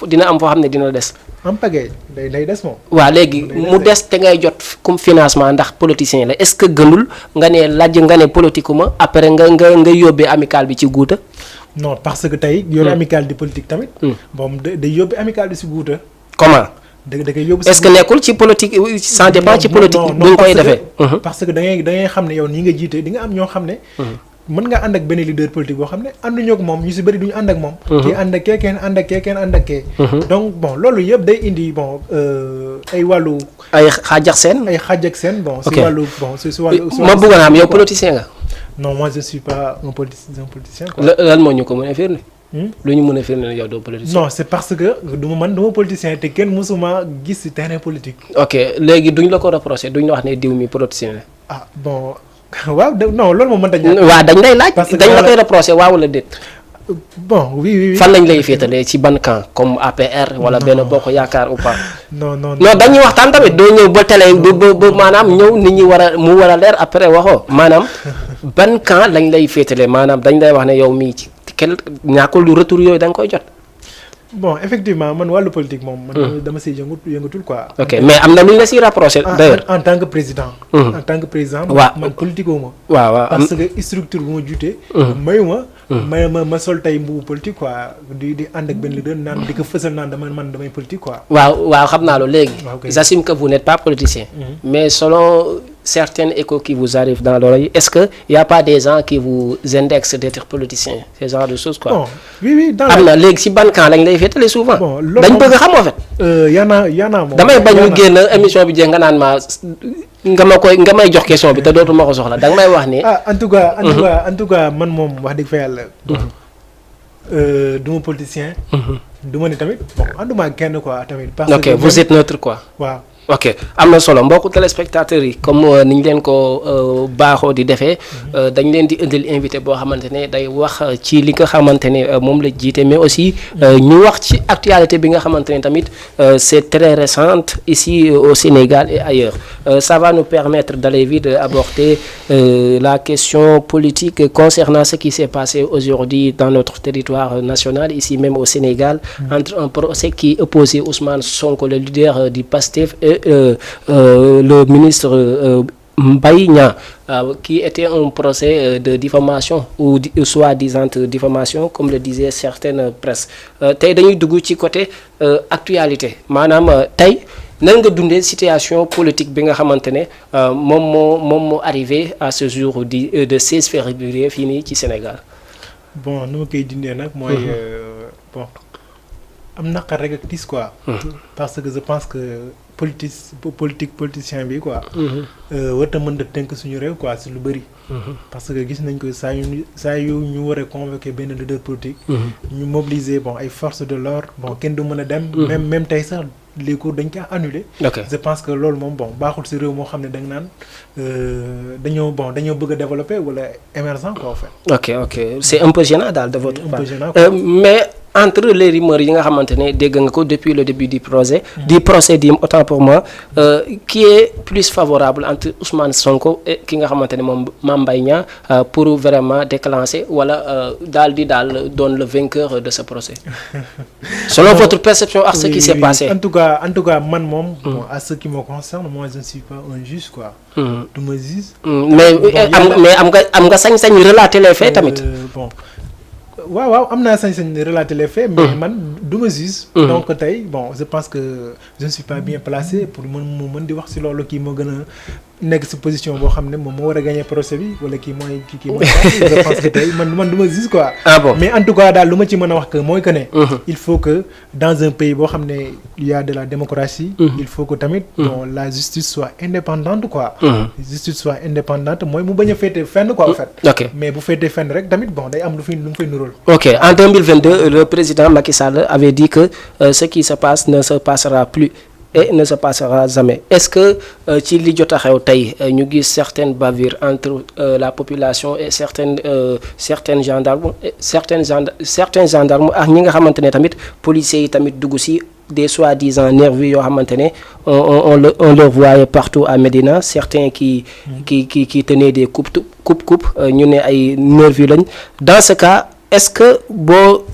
dina am foo xam ne dina des. am pagay day des moom. waaw léegi mu des te ngay jot comme financement ndax politicien la est-ce que gënul nga ne laaj nga ne politique ma après nga yóbbee amical bi ci guuta. non parce que tey yore amical di politique tamit. bon day yóbbu amical bi si guuta. comment. da koy yóbbu si est-ce que nekkul ci politique ça dépend ci politique bu ñu koy defee. parce que da ngay xam ne yow nii nga jiite di nga am ñoo xam ne. mën nga ànd ak benn leader politique boo xam ne ànduñu ak moom ñu si bëri duñu ànd ak moom. kii ànd ak kee kenn ànd ak kee kenn ànd ak kee. donc bon loolu yëpp day indi bon ay wàllu. ay xaaj ak seen. ay xaaj ak seen bon. si wàllu bon si wàllu. ma bëggoon a am yow politicien nga. non moi je suis pas un politicien quoi. lan moo ñu ko mën a firnde. lu ñu mën a firnde yow doo politicien. non c'est parce que duma politicien te kenn mësuma gis ci terrain politique. ok léegi duñ la ko reprocher duñ la wax ne diw mi politicien la. ah bon waaw non loolu moom mënta ñàkk. waaw dañ lay laaj. dañ la koy reprocher waaw wala déet. bon oui. fan lañ lay féetalee ci ban camp comme APR. wala benn bokk yaakaar ou pas. non dañuy waxtaan tamit doo ñëw ba télé ba maanaam ñëw nit ñi mu war a leer après waxoo maanaam ban camp lañ lay féetalee maanaam dañ lay wax ne yow mii ci kenn ñàkkul lu retour yooyu da nga koy jot. bon effectivement man wàllu politique moom. man dama siy yëngatul quoi. ok mais am na lu ñu la siy rapproché d'ailleurs. en tant que président. en tant que président. waaw man politique wu ma. waaw parce que structure bu ma jutee. mayu ma sol tey mbubu politique quoi di ànd ak benn leader naan di ko fësal naan damay politique quoi. waaw xam naa loolu léegi. j'assume que vous n'êtes pas politicien. mais selon certains échos qui vous arrivent dans l'oreille est-ce que y a pas des gens qui vous indexent d'être politicien ce genre de choses quoi. bon oui dans am na léegi si ban camp lañ lay féetale souvent. bon dañ bëgg xam en fait. yaanaa moom damay bañ ñu génn émission bi jeex nga naan ma nga may jox question bi te dootuma ko soxla danga may wax ni. en tout cas man moom wax dëgg fa yàlla. du ma politicien. du ma ni tamit bon ànduma ak kenn quoi tamit. parce que ok vous êtes neutre quoi. waaw. ok am na solo mbokku téléspectateurs yi comme ni ñu leen ko baaxoo di defee dañ leen di indil invité boo xamante ne day wax ci li nga xamante ne moom la jiite mais aussi ñu wax ci actualité bi nga xamante ne tamit c'est très récente ici au Sénégal et ailleurs ça va nous permettre d'aller vite aborder la question politique concernant ce qui s'est passé aujourd'hui dans notre territoire national ici même au Sénégal entre un procès qui opposait Ousmane Sonko le leader du PASTEF et le ministre Mbaye Niang qui était un procès de diffamation ou soi-disant diffamation comme le disaient certaines presses tey dañuy dugg ci côté actualité maanaam tey nan nga dundee situation politique bi nga xamante ne moom moo arrivé à ce jour de 16 février fii nii ci Sénégal. bon nu ma koy dindee nag mooy bon am naqar rek ak tiis quoi. parce que je pense que politicien bi quoi. warta mën da tënk suñu réew quoi si lu bëri. parce que gis nañ ko saa yu ñu war a convoquer benn leader politique. ñu mobiliser bon ay forces de l'ordre bon kenn du mën a dem. même tey sax les cours dañ ko annulé. je pense que loolu moom bon baaxul si réew moo xam ne da nga naan dañoo bëgg a développer wala émergent quoi en fait. ok c'est un peu gênant daal de votre part. Mais entre les rumeurs yi nga xamante ne dégg nga ko depuis le début du procès. Autant pour moi qui est plus favorable entre Ousmane Sonko et ki nga xamante ne moom Mame Mbaye Niang pour vraiment déclencher wala daal doon le vainqueur de ce procès. Selon votre perception à ce qui s'est passé. En tout cas man moom. À ce qui me concerne moi je ne suis pas un juge quoi. du ma juge. mais am nga sañ-sañ relater les faits tamit. waaw am naa sañ-sañ relater les faits mais man du ma juge. Donc tey bon je pense que je ne suis pas bien placé pour mën di wax ci loolu kii moo gën a nekk ci position boo xam ne moom moo war a gagner procès bi wala kii mooy je pense que tey man du ma juge quoi. Mais en tout cas daal lu ma ci mën a wax que mooy que ne. il faut que dans un pays boo xam ne il y a de la démocratie. il faut que tamit bon la justice soit indépendante quoi. justice soit indépendante mooy mu bañ a féete fenn quoi en fait. Mais bu féetee fenn rek tamit bon day am lu mu fay nuróol. Ok, en 2022 le président Macky Sall avait dit que ce qui se passe ne se passera plus et ne se passera jamais. Est-ce que ci li jot a xew tey ñu gis certaines bavures entre la population et certains gendarmes ak ñi nga xamante ne tamit policiers yi tamit dugg si des soi-disant nervis yoo xamante ne on le voyait partout à Médina, certains qui tenaient des coupe ñu ne ay nervis lañ. Dans ce cas est-ce que boo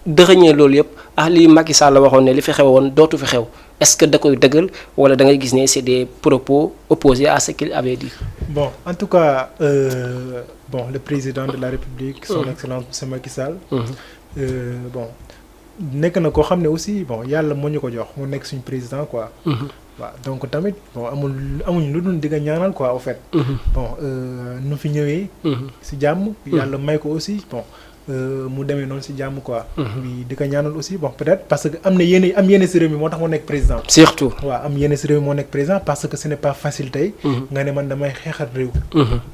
dëxëñee loolu yëpp ak li Macky Sall waxoon ne li fi xewoon dootu fi xew est-ce que da koy dëggal wala da ngay gis ne c'est des propos opposés à ce qu'il avait dit? Bon en tout cas le président de la République son excellence monsieur Macky Sall bon nekk na koo xam ne aussi bon yàlla moo ñu ko jox mu nekk suñu président quoi. waaw donc tamit bon amuñ lu dul di nga ñaanal quoi au fait. bon nu fi ñëwee. ci jàmm. yàlla may ko aussi bon. mu demee noonu ci jàmm quoi. oui di ko ñaanal aussi bon peut-être parce que am yenn ci réew mi moo tax moo nekk président. surtout waaw am yenn ci réew mi moo nekk président parce que ce n'est pas facile tey. nga ne man damay xeexal réew.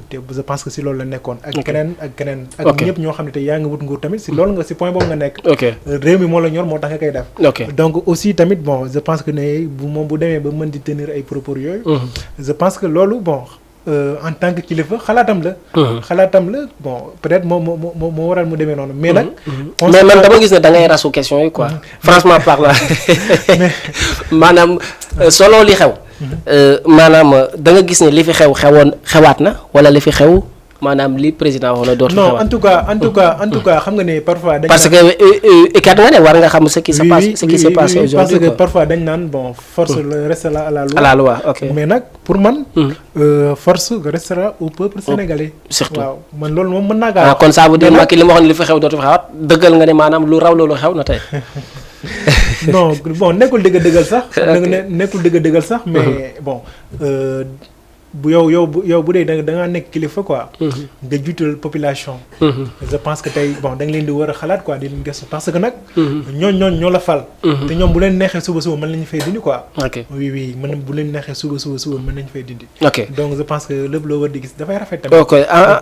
te je pense que ci loolu la nekkoon. ak keneen ak ñëpp ñoo xam ne tey yaa ngi wut nguur tamit ci loolu nga ci point boobu nga nekk. réew mi moo la ñor moo tax nga koy def. donc aussi tamit bon je pense que ne bu demee ba mën di tenir ay propos yooyu. je pense que loolu bon. En tant que kilifa xalaatam la bon peut-être moo waral mu demee noonu mais nag. mais man dama gis ne da ngay rasu question yi quoi. Franchement parlant maanaam solo li xew. maanaam da nga gis ne li fi xewaat na wala li fi xew. maanaam li président wax la dootu non en tout cas xam nga ne parfois. parce que kat nga ne war nga xam ce qui se passe aujourd'hui parce que parfois dañ naan bon force restera à la loi. À la loi, ok. Mais nag pour man. force restera au peuple sénégalais. surtout waaw man loolu moom mën naa kaa. kon ça veut dire Macky li ma waxoon li fi xew dootu fi xewaat dëggal nga ne maanaam lu raw loolu xew na tey. non bon nekkul dëggal sax. nekkul dëggal sax mais bon. bu yow bu dee da ngaa nekk kilifa quoi. nga juutal population. je pense que tey bon da nga leen di war a xalaat quoi di leen gëstu parce que nag. ñoo la fal. te ñoom bu leen neexee suba mën nañu fay dindi quoi. ok oui bu leen neexee suba mën nañu fay dindi. ok donc je pense que lépp loo war di gis dafay rafet tamit. ok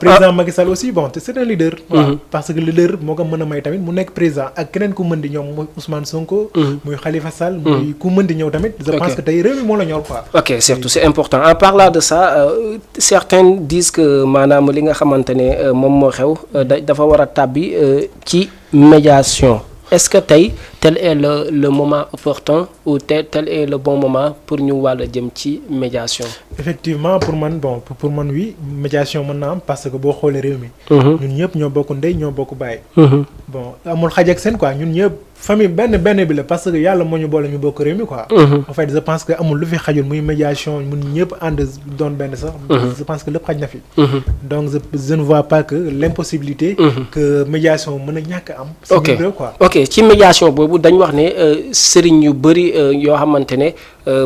président Macky Sall aussi bon te c'est un leader. waaw parce que leader moo ko mën a may tamit mu nekk président ak keneen ku mën di ñoom muy Ousmane Sonko. muy Khalifa Sall. muy ku mën di ñëw tamit. je pense que tey réew mi moo la ñor quoi. ok surtout c'est important en parlant de ça. Certains disent que maanaam li nga xamante ne moom moo xew dafa war a tàbbi ci médiation est-ce que tey tel est le moment opportun ou tel est le bon moment pour ñu wàll jëm ci médiation. Effectivement pour man oui médiation mën na am parce que boo xoolee réew mi. ñun ñëpp ñoo bokk ndey ñoo bokk baay. bon amul xaj ak seen quoi ñun ñëpp famille benn bi la parce que yàlla moo ñu boole ñu bokk réew mi quoi. en fait je pense que amul lu fi xajul muy médiation mun ñëpp ànd doon benn sax. je pense que lépp xaj na fi. donc je ne vois pas que l'impossibilité. que médiation mën a ñàkk am. ok réew quoi. ok ci médiation boobu dañ wax ne sëriñ yu bëri yoo xamante ne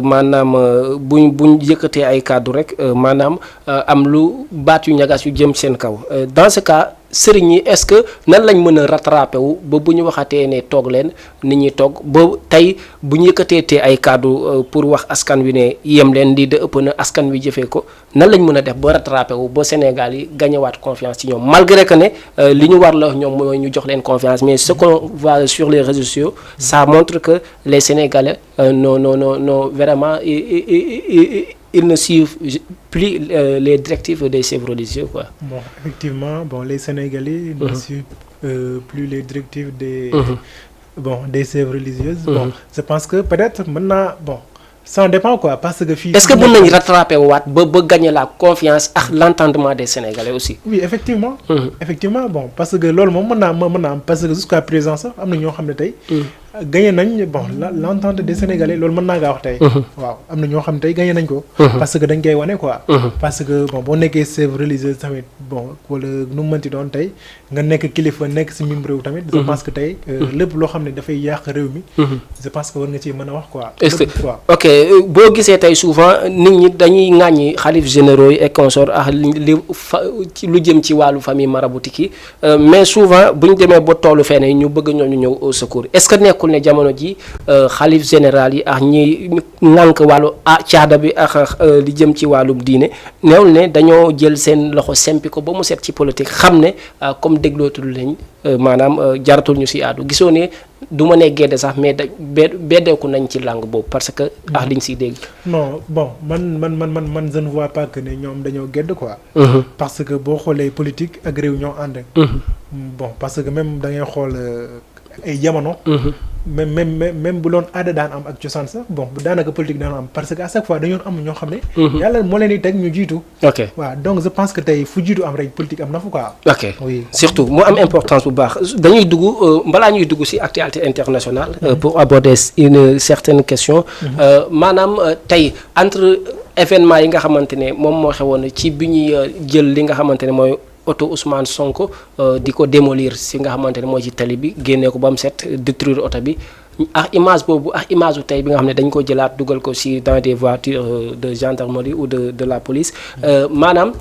maanaam buñ yëkkatee ay kàddu rek maanaam am lu baat yu ñagas yu jëm seen kaw dans ce cas sëriñ yi est-ce que nan lañ mën a rattrapé wu ba bu ñu waxatee ne toog leen nit ñi toog ba tey bu ñu yëkkateetee ay kàddu pour wax askan wi ne yem leen lii de ëpp na askan wi jëfee ko nan lañ mën a def ba rattrapé wu ba Sénégal yi gañewaat confiance ci ñoom malgré que ne li ñu war la ñoom mooy ñu jox leen confiance mais ce qu'on voit sur les réseaux sociaux ça montre que les Sénégalais non vraiment ils ne suivent plus les directives des chefs religieux quoi. Bon, effectivement, bon, les Sénégalais ne suivent plus les directives des des chefs religieuses. Bon, je pense que peut-être maintenant, bon, ça dépend quoi, parce que est-ce que mën nañu rattraper waat ba gagner la confiance ak l'entendement des Sénégalais aussi. Oui, effectivement. Effectivement, bon, parce que loolu moom mën naa am parce que jusqu'à présent sax am na ñoo xam ne tey. gagné nañ bon l'entente des Sénégalais loolu mën naa ngaa wax tey. waaw am na ñoo xam ne tey gagné nañ ko. parce que dañ koy wane quoi. parce que bon boo nekkee chef religieux tamit bon wala nu mu mënti doon tey nga nekk kilifa nekk si mim réew tamit. je pense que tey lépp loo xam ne dafay yàq réew mi. je pense que war nga ci mën a wax quoi. est-ce que ok boo gisee tey souvent nit ñi dañuy ŋàññi xalif généraux yi et consorts ak lu jëm ci wàllu famille maraboutique yi mais souvent bu ñu demee ba tollu fenn ñu bëgg ñooñu ñëw au secours est-ce que nekkul ne jamono ji xalif général yi ak ñi ŋànk wàllu caada bi ak li jëm ci wàllum diine neewul ne dañoo jël seen loxo sempi ko ba mu set ci politique xam ne comme déglootul lañ maanaam jaratul ñu si àddu gisoo ne du ma nee gedde sax mais beddeeku nañ ci langue boobu parce que liñ siy dégg. non bon man je ne vois pas que ne ñoom dañoo gedd quoi. parce que boo xoolee politique ak réew ñoo ànd. bon parce que même da ngay xool ay jamono. même bu loon aada daan am ak cosaan sax bon daanaka politique daan am parce que à chaque fois dañoo am ñoo xam ne. yàlla moo leen di teg ñu jiitu. ok waaw donc je pense que tey fu jiitu am rek politique am na fu quoi. ok oui surtout mu am importance bu baax dañuy dugg balaa ñuy dugg ci actualité internationale. pour aborder une certaine question. maanaam tey entre événement yi nga xamante ne moom moo xewoon ci bi ñuy jël li nga xamante ne mooy. auto Ousmane Sonko di ko démolir si nga xamante ne mooy ci tali bi génnee ko ba mu set détruire oto bi ak image boobu ak image bu tey bi nga xam ne dañ ko jëlaat dugal ko si dans des voitures de gendarmerie ou de la police maanaam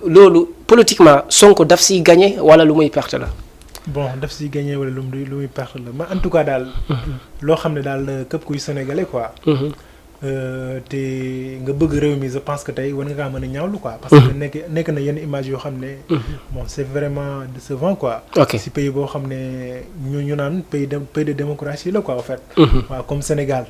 loolu politiquement Sonko daf siy gagné wala lu muy perte la. bon daf siy gagné wala lu muy perte la mais en tout cas daal. loo xam ne daal képp kuy sénégalais quoi. te nga bëgg réew mi je pense que tey war nga kaa mën a ñaawlu quoi. parce que nekk na yenn image yoo xam ne. bon c'est vraiment décevant quoi. ok si pays boo xam ne ñu naan pays de démocratie la quoi en fait. waaw comme Sénégal.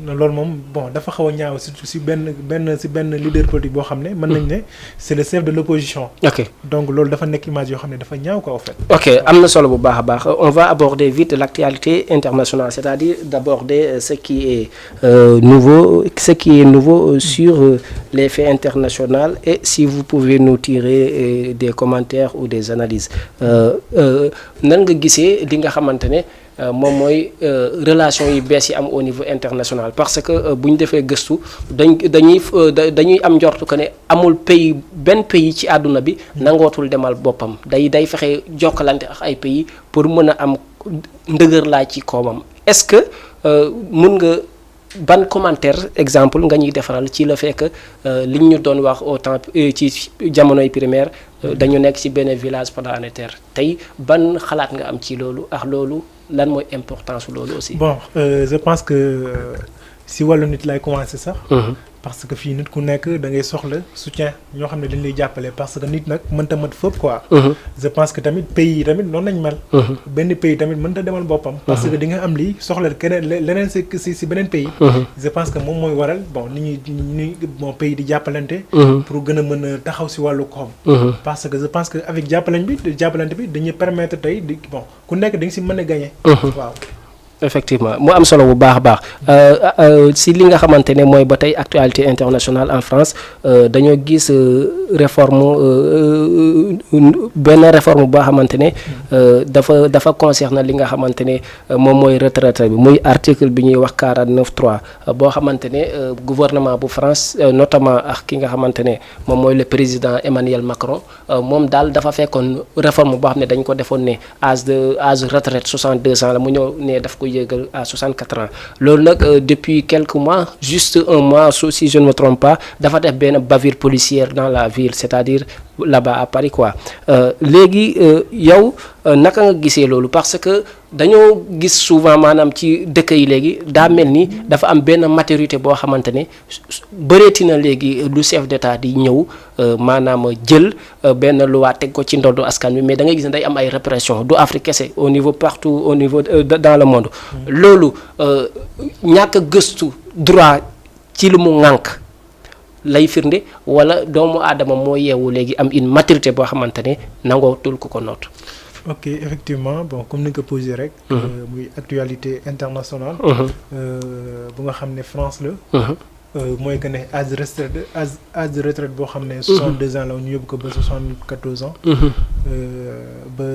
loolu moom bon dafa xaw a ñaaw surtout si benn leader politique boo xam ne mën nañ ne c'est le chef de l'opposition. ok donc loolu dafa nekk image yoo xam ne dafa ñaaw quoi en fait. ok am na solo bu baax a baax on va aborder vite l'actualité internationale c'est-à-dire d'aborder ce qui est nouveau sur les faits internationaux et si vous pouvez nous tirer des commentaires ou des analyses nan nga gisee li nga xamante ne moom mooy relation yi bees yi am au niveau international parce que bu ñu defee gëstu dañuy am njortu que ne amul benn pays ci àdduna bi nangootul demal boppam day fexe jokkalante ak ay pays pour mën a am ndëgër laa ci koomam est-ce que mën nga ban commentaire exemple nga ñuy defaral ci le fait que li ñu doon wax au temps ci jamonoy primaire dañu nekk ci benn village planétaire tey ban xalaat nga am ci loolu ak loolu lan mooy importance loolu aussi. bon je pense que si wàllu nit lay commencer sax. parce que fii nit ku nekk da ngay soxla soutien ñoo xam ne dañ lay jàppale parce que nit nag mënta mat fépp quoi. je pense que tamit pays yi tamit noonu lañ mel. benn pays tamit mënta demal boppam. parce que di nga am lii soxla keneen leneen si beneen pays. je pense que moom mooy waral bon nit ñi bon pays di jàppalante. pour gën a mën a taxaw si wàllu koom. parce que je pense que avec jàppalante bi dañuy permettre tey di bon ku nekk da nga si mën a gagner. waaw. effectivement mu am solo bu baax a baax si li nga xamante ne mooy ba tey actualité internationale en France dañoo gis benn réforme boo xamante ne dafa concerner li nga xamante ne moom mooy retraite bi muy article bi ñuy wax 49.3 boo xamante ne gouvernement bu France notamment ak ki nga xamante ne moom mooy le président Emmanuel Macron moom daal dafa fekkoon réforme boo xam ne dañ ko defoon ne âge retraite 62 ans la mu ñëw ne daf ko yéegal à 64 ans loolu nag depuis quelques mois juste un mois si je ne me trompe pas dafa def benn bavure policière dans la ville c'est-à-dire là-bas à Paris quoi léegi yow naka nga gisee loolu parce que dañoo gis souvent maanaam ci dëkk yi léegi daa mel ni dafa am benn maturité boo xamante ne bëreeti na léegi lu chef d'état di ñëw maanaam jël benn loi teg ko ci ndoddu askan wi mais da ngay gis ne day am ay répression du Afrique kese au niveau partout au niveau dans le monde loolu ñàkk a gëstu droit ci lu mu ŋànk lay firnde wala doomu aadama moo yeewu léegi am une maturité boo xamante ne nangootul ku ko noot. ok effectivement bon comme ni nga ko posé rek. muy actualité internationale. bu nga xam ne France la. mooy que ne âge de retraite boo xam ne. 62 ans la ñu yóbbu ko ba 74 ans. ba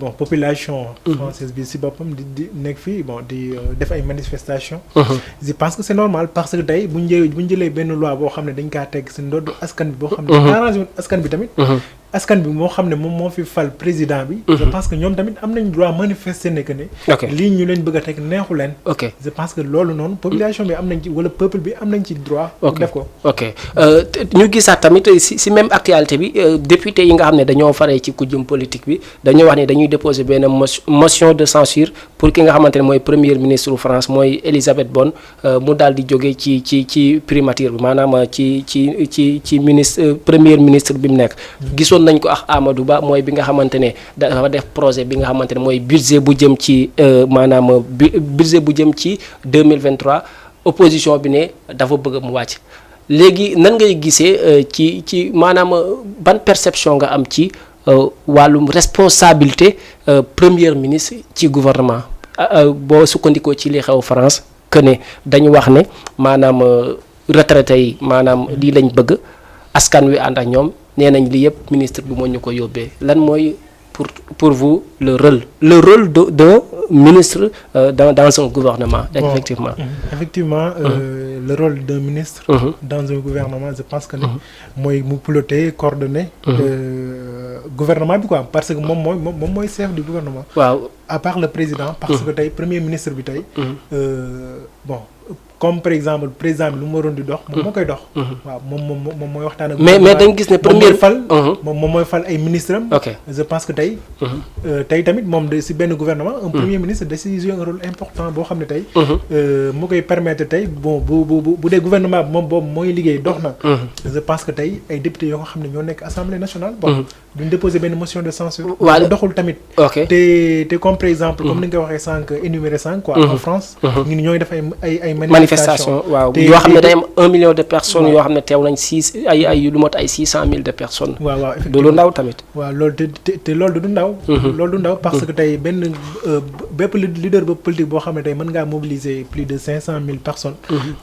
bon population. française bi si boppam di nekk fii bon di def ay manifestations. je pense que c'est normal parce que tey bu ñu jëlee benn loi boo xam ne dañ kaa teg si ndoddu askan bi boo xam ne. arrangé askan bi tamit. askan bi moo xam ne moom moo fi fal président bi. je pense que ñoom tamit am nañ droit manifester ne que ne. lii ñu leen bëgg a teg neexu leen. je pense que loolu noonu population bi am nañ ci wala peuple bi am nañ ci droit. def ko ñu gisaat tamit si même actualité bi député yi nga xam ne dañoo faree ci kujjum politique bi dañoo wax ne dañuy déposer benn motion de censure pour ki nga xamante ne mooy premier ministre France mooy Elisabeth Borne mu daal di jóge ci primature bi maanaam ci ministre premier ministre bi mu nekk. gisoon nañ ko ak Amadou Ba mooy bi nga xamante ne dafa def projet bi nga xamante ne mooy budget bu jëm ci maanaam budget bu jëm ci 2023 opposition bi ne dafa bëgg mu wàcc léegi nan ngay gisee ci maanaam ban perception nga am ci wàllum responsabilité premier ministre ci gouvernement boo sukkandikoo ci li xew France que ne dañu wax ne maanaam retraité yi maanaam lii lañ bëgg askan wi ànd ak ñoom nee nañ li yëpp ministre bi moo ñu ko yóbbee lan mooy pour vous le rôle d'un ministre dans un gouvernement. effectivement le rôle d'un ministre. dans un gouvernement je pense que ne mooy mu piloter coordonner. gouvernement bi quoi parce que moom mooy chef du gouvernement. waaw à part le président. parce que tey premier ministre bi tey. bon. comme par exemple président bi lu mu waroon di dox. moom moo koy dox. waaw moom mooy waxtaan ak. mais dañ gis ne première fal. moom mooy fal ay ministres am. je pense que tey. tey tamit moom de si benn gouvernement. un premier ministre da si jouer un rôle important boo xam ne tey. moo koy permettre tey bon bu dee gouvernement bi moom boobu mooy liggéey dox na. je pense que tey ay députés yoo xam ne ñoo nekk assemblée nationale. bon duñ déposer benn motion de censure. waaw doxul tamit. te comme par exemple. comme ni nga ko waxee sànq énuméré sànq quoi. en France. ñun ñooy def ay manifestation waaw yoo xam ne day am 1 million de personnes yoo xam ne teew nañ lu mot ay 600 000 de personnes. waaw du lu ndaw tamit. waaw loolu te loolu du ndaw. loolu du ndaw parce que tey benn bépp leader ba politique boo xam ne tey mën ngaa mobiliser plus de 500 000 personnes.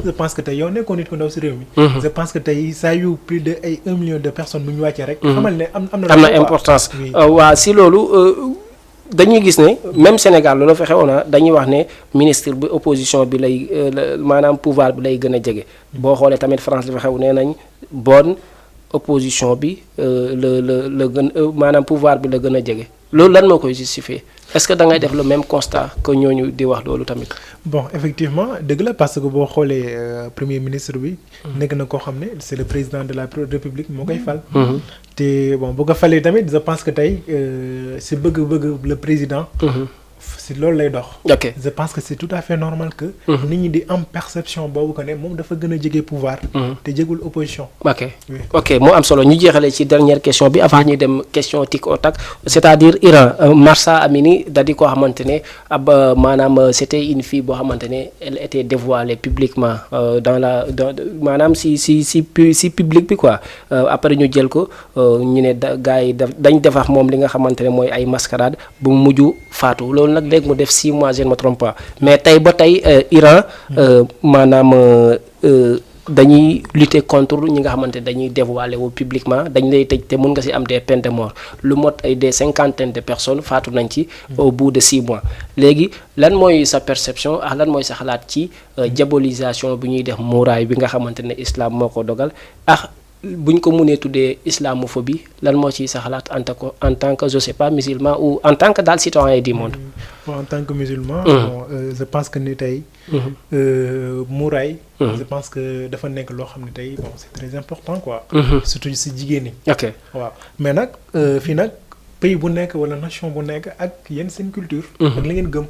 je pense que tey yow nekkoon nit ku ndaw si réew mi. je pense que tey saa yu plus de ay 1 million de personnes bu ñu wàccee rek. xamal ne am na importance. waaw si loolu. dañuy gis ne même Sénégal loolu fa xewoon na dañuy wax ne ministre bi opposition bi lay maanaam pouvoir bi lay gën a jege boo xoolee tamit France li fa xew nee nañ bonne opposition bi la gën maanaam pouvoir bi la gën a jege loolu lan moo koy justifier est-ce que da ngay def le même constat que ñooñu di wax loolu tamit. bon effectivement dëgg la parce que boo xoolee premier ministre bi. nekk na koo xam ne c'est le président de la République moo koy fal. te bon boo ko falee tamit je pense que tey si bëgg-bëgg le président. si loolu lay dox. je pense que c'est tout à fait normal que. nit ñi di am perception boobu que ne moom dafa gën a jege pouvoir. te jegul opposition. ok moo am solo ñu jeexalee ci dernière question bi avant ñuy dem question tic au tac c'est-à-dire Iran Mahsa Amini da di koo xamante ne ab maanaam c'était une fille boo xamante ne elle était dévoilée publiquement maanaam si public bi quoi après ñu jël ko ñu ne gars yi dañ def ak moom li nga xamante ne mooy ay mascarade bu mu mujj faatu loolu nag léegi mu def 6 mois je ne me trompe pas mais tey ba tey Iran maanaam dañuy lutter contre ñi nga xamante dañuy dévoiler wu publiquement dañ lay tëj te mun nga ci am des peines de mort lu mot ay des cinquantaines de personnes faatu nañ ci au bout de 6 mois léegi lan mooy sa perception ak lan mooy sa xalaat ci diabolisation bi ñuy def muuraay bi nga xamante ne islam moo ko dogal ak buñ ko mënee tuddee islamophobie lan moo ciy sa xalaat en tant que je sais pas musulman ou en tant que daal citoyen du monde. En tant que musulman. Bon, je pense que ni tey. muuraay. je pense que dafa nekk loo xam ne tey bon c'est très important quoi. surtout si jigéen ñi. ok waaw mais nag fii nag pays bu nekk wala nation bu nekk ak yéen seen culture. ak li ngeen gëm.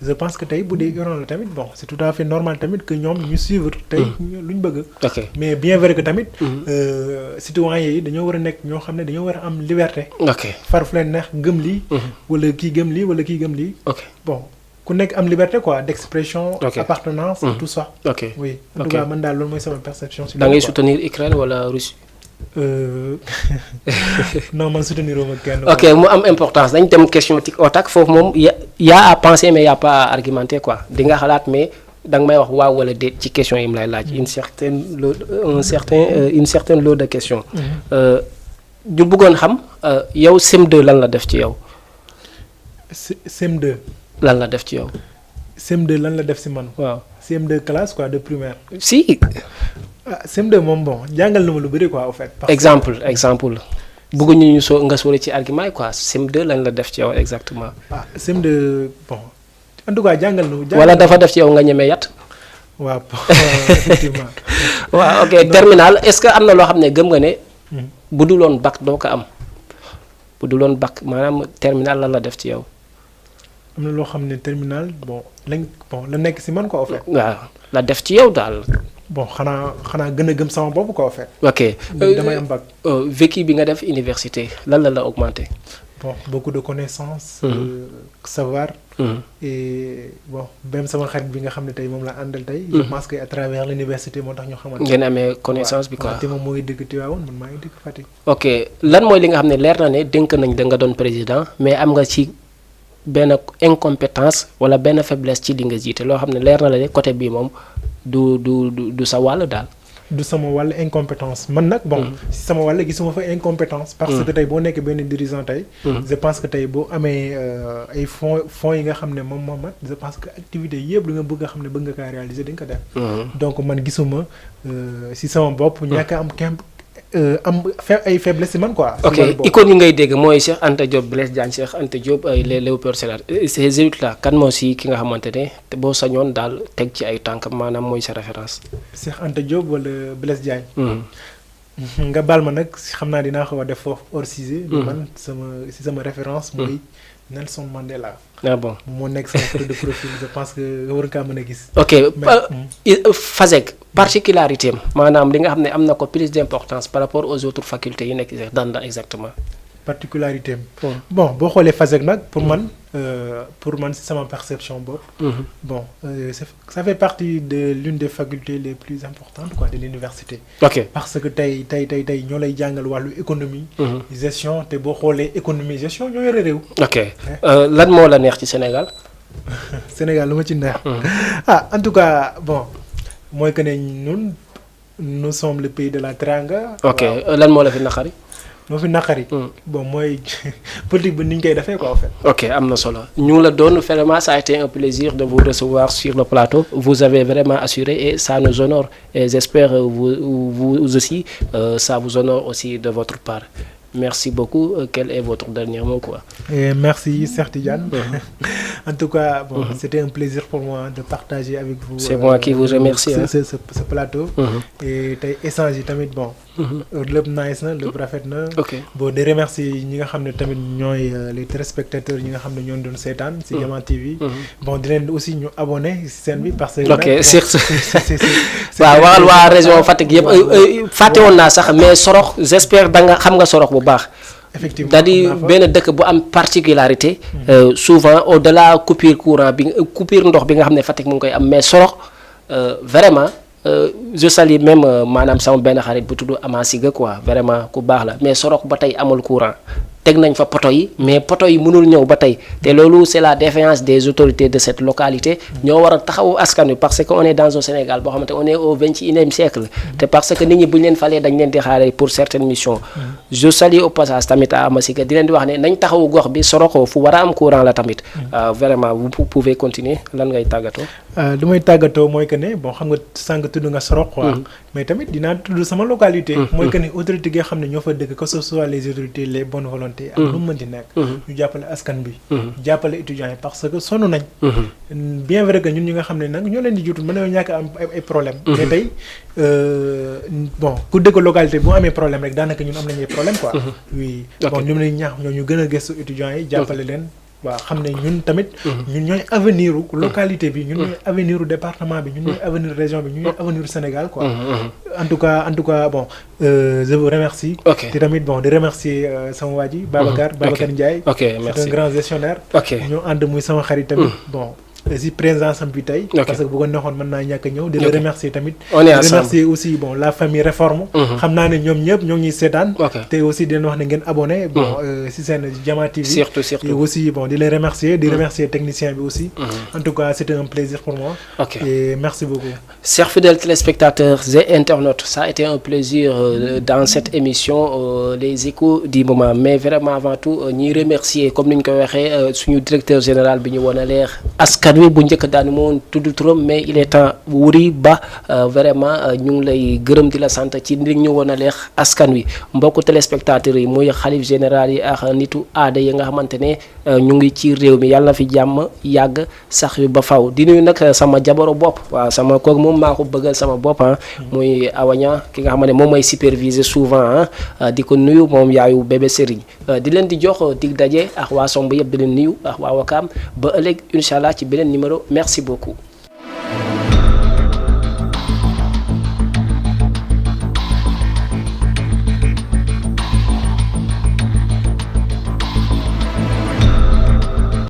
je pense que tey bu dee Iran la tamit bon c'est tout à fait normal tamit que ñoom ñu suivre tey lu ñu bëgg. ok mais bien vrai que tamit. citoyens yi dañoo war a nekk ñoo xam ne dañoo war a am liberté. ok far fu leen neex gëm lii. wala kii gëm lii wala kii gëm lii. ok bon ku nekk am liberté quoi d'expression. Ok. appartenance tout ça. ok oui en Ok. tout cas man daal loolu mooy sama perception. si da ngay loolu, quoi. soutenir Ukraine wala Russie. non man soutenir ma kenn. ok mu am importance dañ dem question tic au tac foofu moom y a à penser mais y a pas à argumenter quoi di nga xalaat mais da nga may wax waaw wala déet ci question yi mu lay laaj une certaine lot de questions. ñu bëggoon xam yow CM2 lan la def ci yow. CM2. lan la def ci yow. CM2 lan la def si man. waaw CM2 classe quoi de primaire. si. CM2 moom bon jàngal na ma lu bëri quoi au fait. exemple bëgguñu ñu nga sóore ci argument yi quoi CM2 lan la def ci yow exactement. CM2 bon en tout cas jàngal na. wala dafa def ci yow nga ñeme yat. waaw effectivement. waaw ok terminal est-ce que am na loo xam ne gëm nga ne. bu dul woon bac doo ko am. bu dul woon bac maanaam terminal lan la def ci yow. am na loo xam ne terminal la nekk si man quoi au fait. waaw la def ci yow daal. bon xanaa gën a gëm sama bopp quoi au fait. ok damay am bac. vécu bi nga def université lan la augmenté. bon beaucoup de connaissances. savoir. et bon même sama xarit bi nga xam ne tey moom la àndal tey. je pense que à travers l'université moo tax ñu xamante. ngeen amee connaissance bi quoi. te moom moo ngi dëkk Tivaouane man maa ngi dëkk Fatick. ok lan mooy li nga xam ne leer na ne dénk nañ da nga doon président mais am nga ci benn incompétence wala benn faiblesse ci li nga jiite loo xam ne leer na la ne côté bii moom du sa wàll daal. du sama wàll incompétence man nag bon si sama wàll gisuma fa incompétence parce que tey boo nekk benn dirigeant tey je pense que tey boo amee ay fonds yi nga xam ne moom moo mat je pense que activité yëpp li nga bëgg nga xam ne bëgg nga kaa réaliser di nga ko def donc man gisuma si sama bopp ñàkk am ay faiblesse si man quoi. ok icône yi ngay dégg mooy Cheikh Anta Diop Blaise Diagne Cheikh Anta Diop ay les Léopold Sédar ces élites là kan moo si ki nga xamante ne te boo sañoon daal teg ci ay tànk maanaam mooy sa référence. Cheikh Anta Diop wala Blaise Diagne. nga baal ma nag xam naa dinaa xaw a def foofu hors sujet. man sama référence mooy Nelson Mandela. ah bon moo nekk sama photo de profil je pense que nga war kaa mën a gis. ok FASEG particularité am maanaam li nga xam ne am na ko plus d'importance par rapport aux autres facultés yi nekk dans exactement. particularité am. bon boo xoolee FASEG nag pour man si sama perception bopp. bon ça fait partie de l'une des facultés les plus importantes quoi de l'université. ok parce que tey ñoo lay jàngal wàllu économie. gestion te boo xoolee économie gestion ñoo yore réew. ok lan moo la neex ci Sénégal. Sénégal lu ma ci neex. En tout cas bon mooy que ne nous sommes le pays de la teranga. ok lan moo la fi naqari. moo fi naqari. bon mooy politique bi ni ñu koy defee quoi en fait. ok am na solo ñu ngi la doon vraiment ça a été un plaisir de vous recevoir sur le plateau vous avez vraiment assuré et ça nous honore et j'espère vous aussi ça vous honore aussi de votre part. Merci beaucoup. Quel est votre dernier mot quoi? Et merci Cheikh Tidiane. En tout cas, bon, c'était un plaisir pour moi de partager avec vous. C'est moi qui vous remercie. Ce plateau. Et tey échange yi tamit bon. lépp nice na lépp rafet na. ok bon di remercier ñi nga xam ne tamit ñooy les téléspectateurs ñi nga xam ne ñoo doon seetaan ci Diama TV. bon di leen aussi ñu abonné ci chaîne bi parce que. ok surtout waaw waxal waa région Fatick yëpp fàtte woon naa sax mais Sorox j'espère da nga xam nga Sorox bu baax. effectivement c'est-à-dire benn dëkk bu am particularité. souvent au-delà coupure courant bi coupure ndox bi nga xam ne Fatick mu ngi koy am mais Sorox vraiment. Je salue même maanaam sama benn xarit bu tudd Amasiga quoi vraiment ku baax la mais Sorox ba tey amul courant teg nañ fa poto yi mais poto yi mënul ñëw ba tey te loolu c'est la défaillance des autorités de cette localité ñoo war a taxawu askan wi parce que on est dans un Sénégal boo xamante on est au 21e siècle te parce que nit ñi bu ñu leen falee dañ leen di xaare pour certaines missions je salue au passage tamit à Amasika di leen di wax ne nañ taxawu gox bi Sorokho fu war a am courant la tamit vraiment vous pouvez continuer lan ngay tàggatoo. li may tàggatoo mooy que ne bon xam nga sànq tudd nga Sorokho mais tamit dinaa tudd sama localité. mooy que ne autorité gi nga xam ne ñoo fa dëkk que ce soit les autorités les bonnes volontés ak lu mu mën di nekk. ñu jàppale askan bi. jàppale étudiants yi parce que sonn nañ. bien vrai que ñun ñi nga xam ne nag ñoo leen di juutu mën nañoo ñàkk am ay problème mais tey bon ku dëkk localité bu amee problème rek daanaka ñun am nañu ay problème quoi. oui bon ñu lañ ñaax ñoo ñu gën a gëstu étudiants yi jàppale leen. waaw xam ne ñun tamit ñun ñooy avenir u localité bi ñun ñooy avenir u département bi ñun ñooy avenir région bi ñun ñooy avenir u Sénégal quoi en tout cas bon je vous remercie te tamit bon di remercier sama waa ji Babacar Ndiaye c'est un grand gestionnaire ñoo ànd muy sama xarit tamit bon si présence am bi tey parce que bu ko neexoon mën naa ñàkk a ñëw di la remercier tamit di remercier aussi bon la famille réforme xam naa ne ñoom ñëpp ñoo ngi ñuy seetaan te aussi di leen wax ne ngeen abonné bon si seen Jama TV surtout et aussi bon di leen remercier di remercier technicien bi aussi en tout cas c'était un plaisir pour moi et merci beaucoup chers fidèles téléspectateurs et internautes ça a été un plaisir dans cette émission les échos du moment mais vraiment avant tout ñuy remercier comme ni ñu ko waxee suñu directeur général bi ñu woon a leer askan wi bu njëkk daan moo tudd turam mais il est temps Wuri Ba vraiment ñu ngi lay gërëm di la sant ci li ñu woon a leex askan wi mbokku téléspectateurs yi muy xalif général yi ak nitu aada yi nga xamante ne ñu ngi ci réew mi yàlla na fi jàmm yàgg sax yu ba faw di nuyu nag sama jabaru bopp waaw sama kooku moom maa ko bëggal sama bopp muy awaña ki nga xam ne moom mooy superviser souvent di ko nuyu moom yaayu bébé Serigne di leen di jox dig daje ak waa Somb yëpp di leen nuyu ak waa Wakaam ba ëllëg incha allah ci beneen numéro merci beaucoup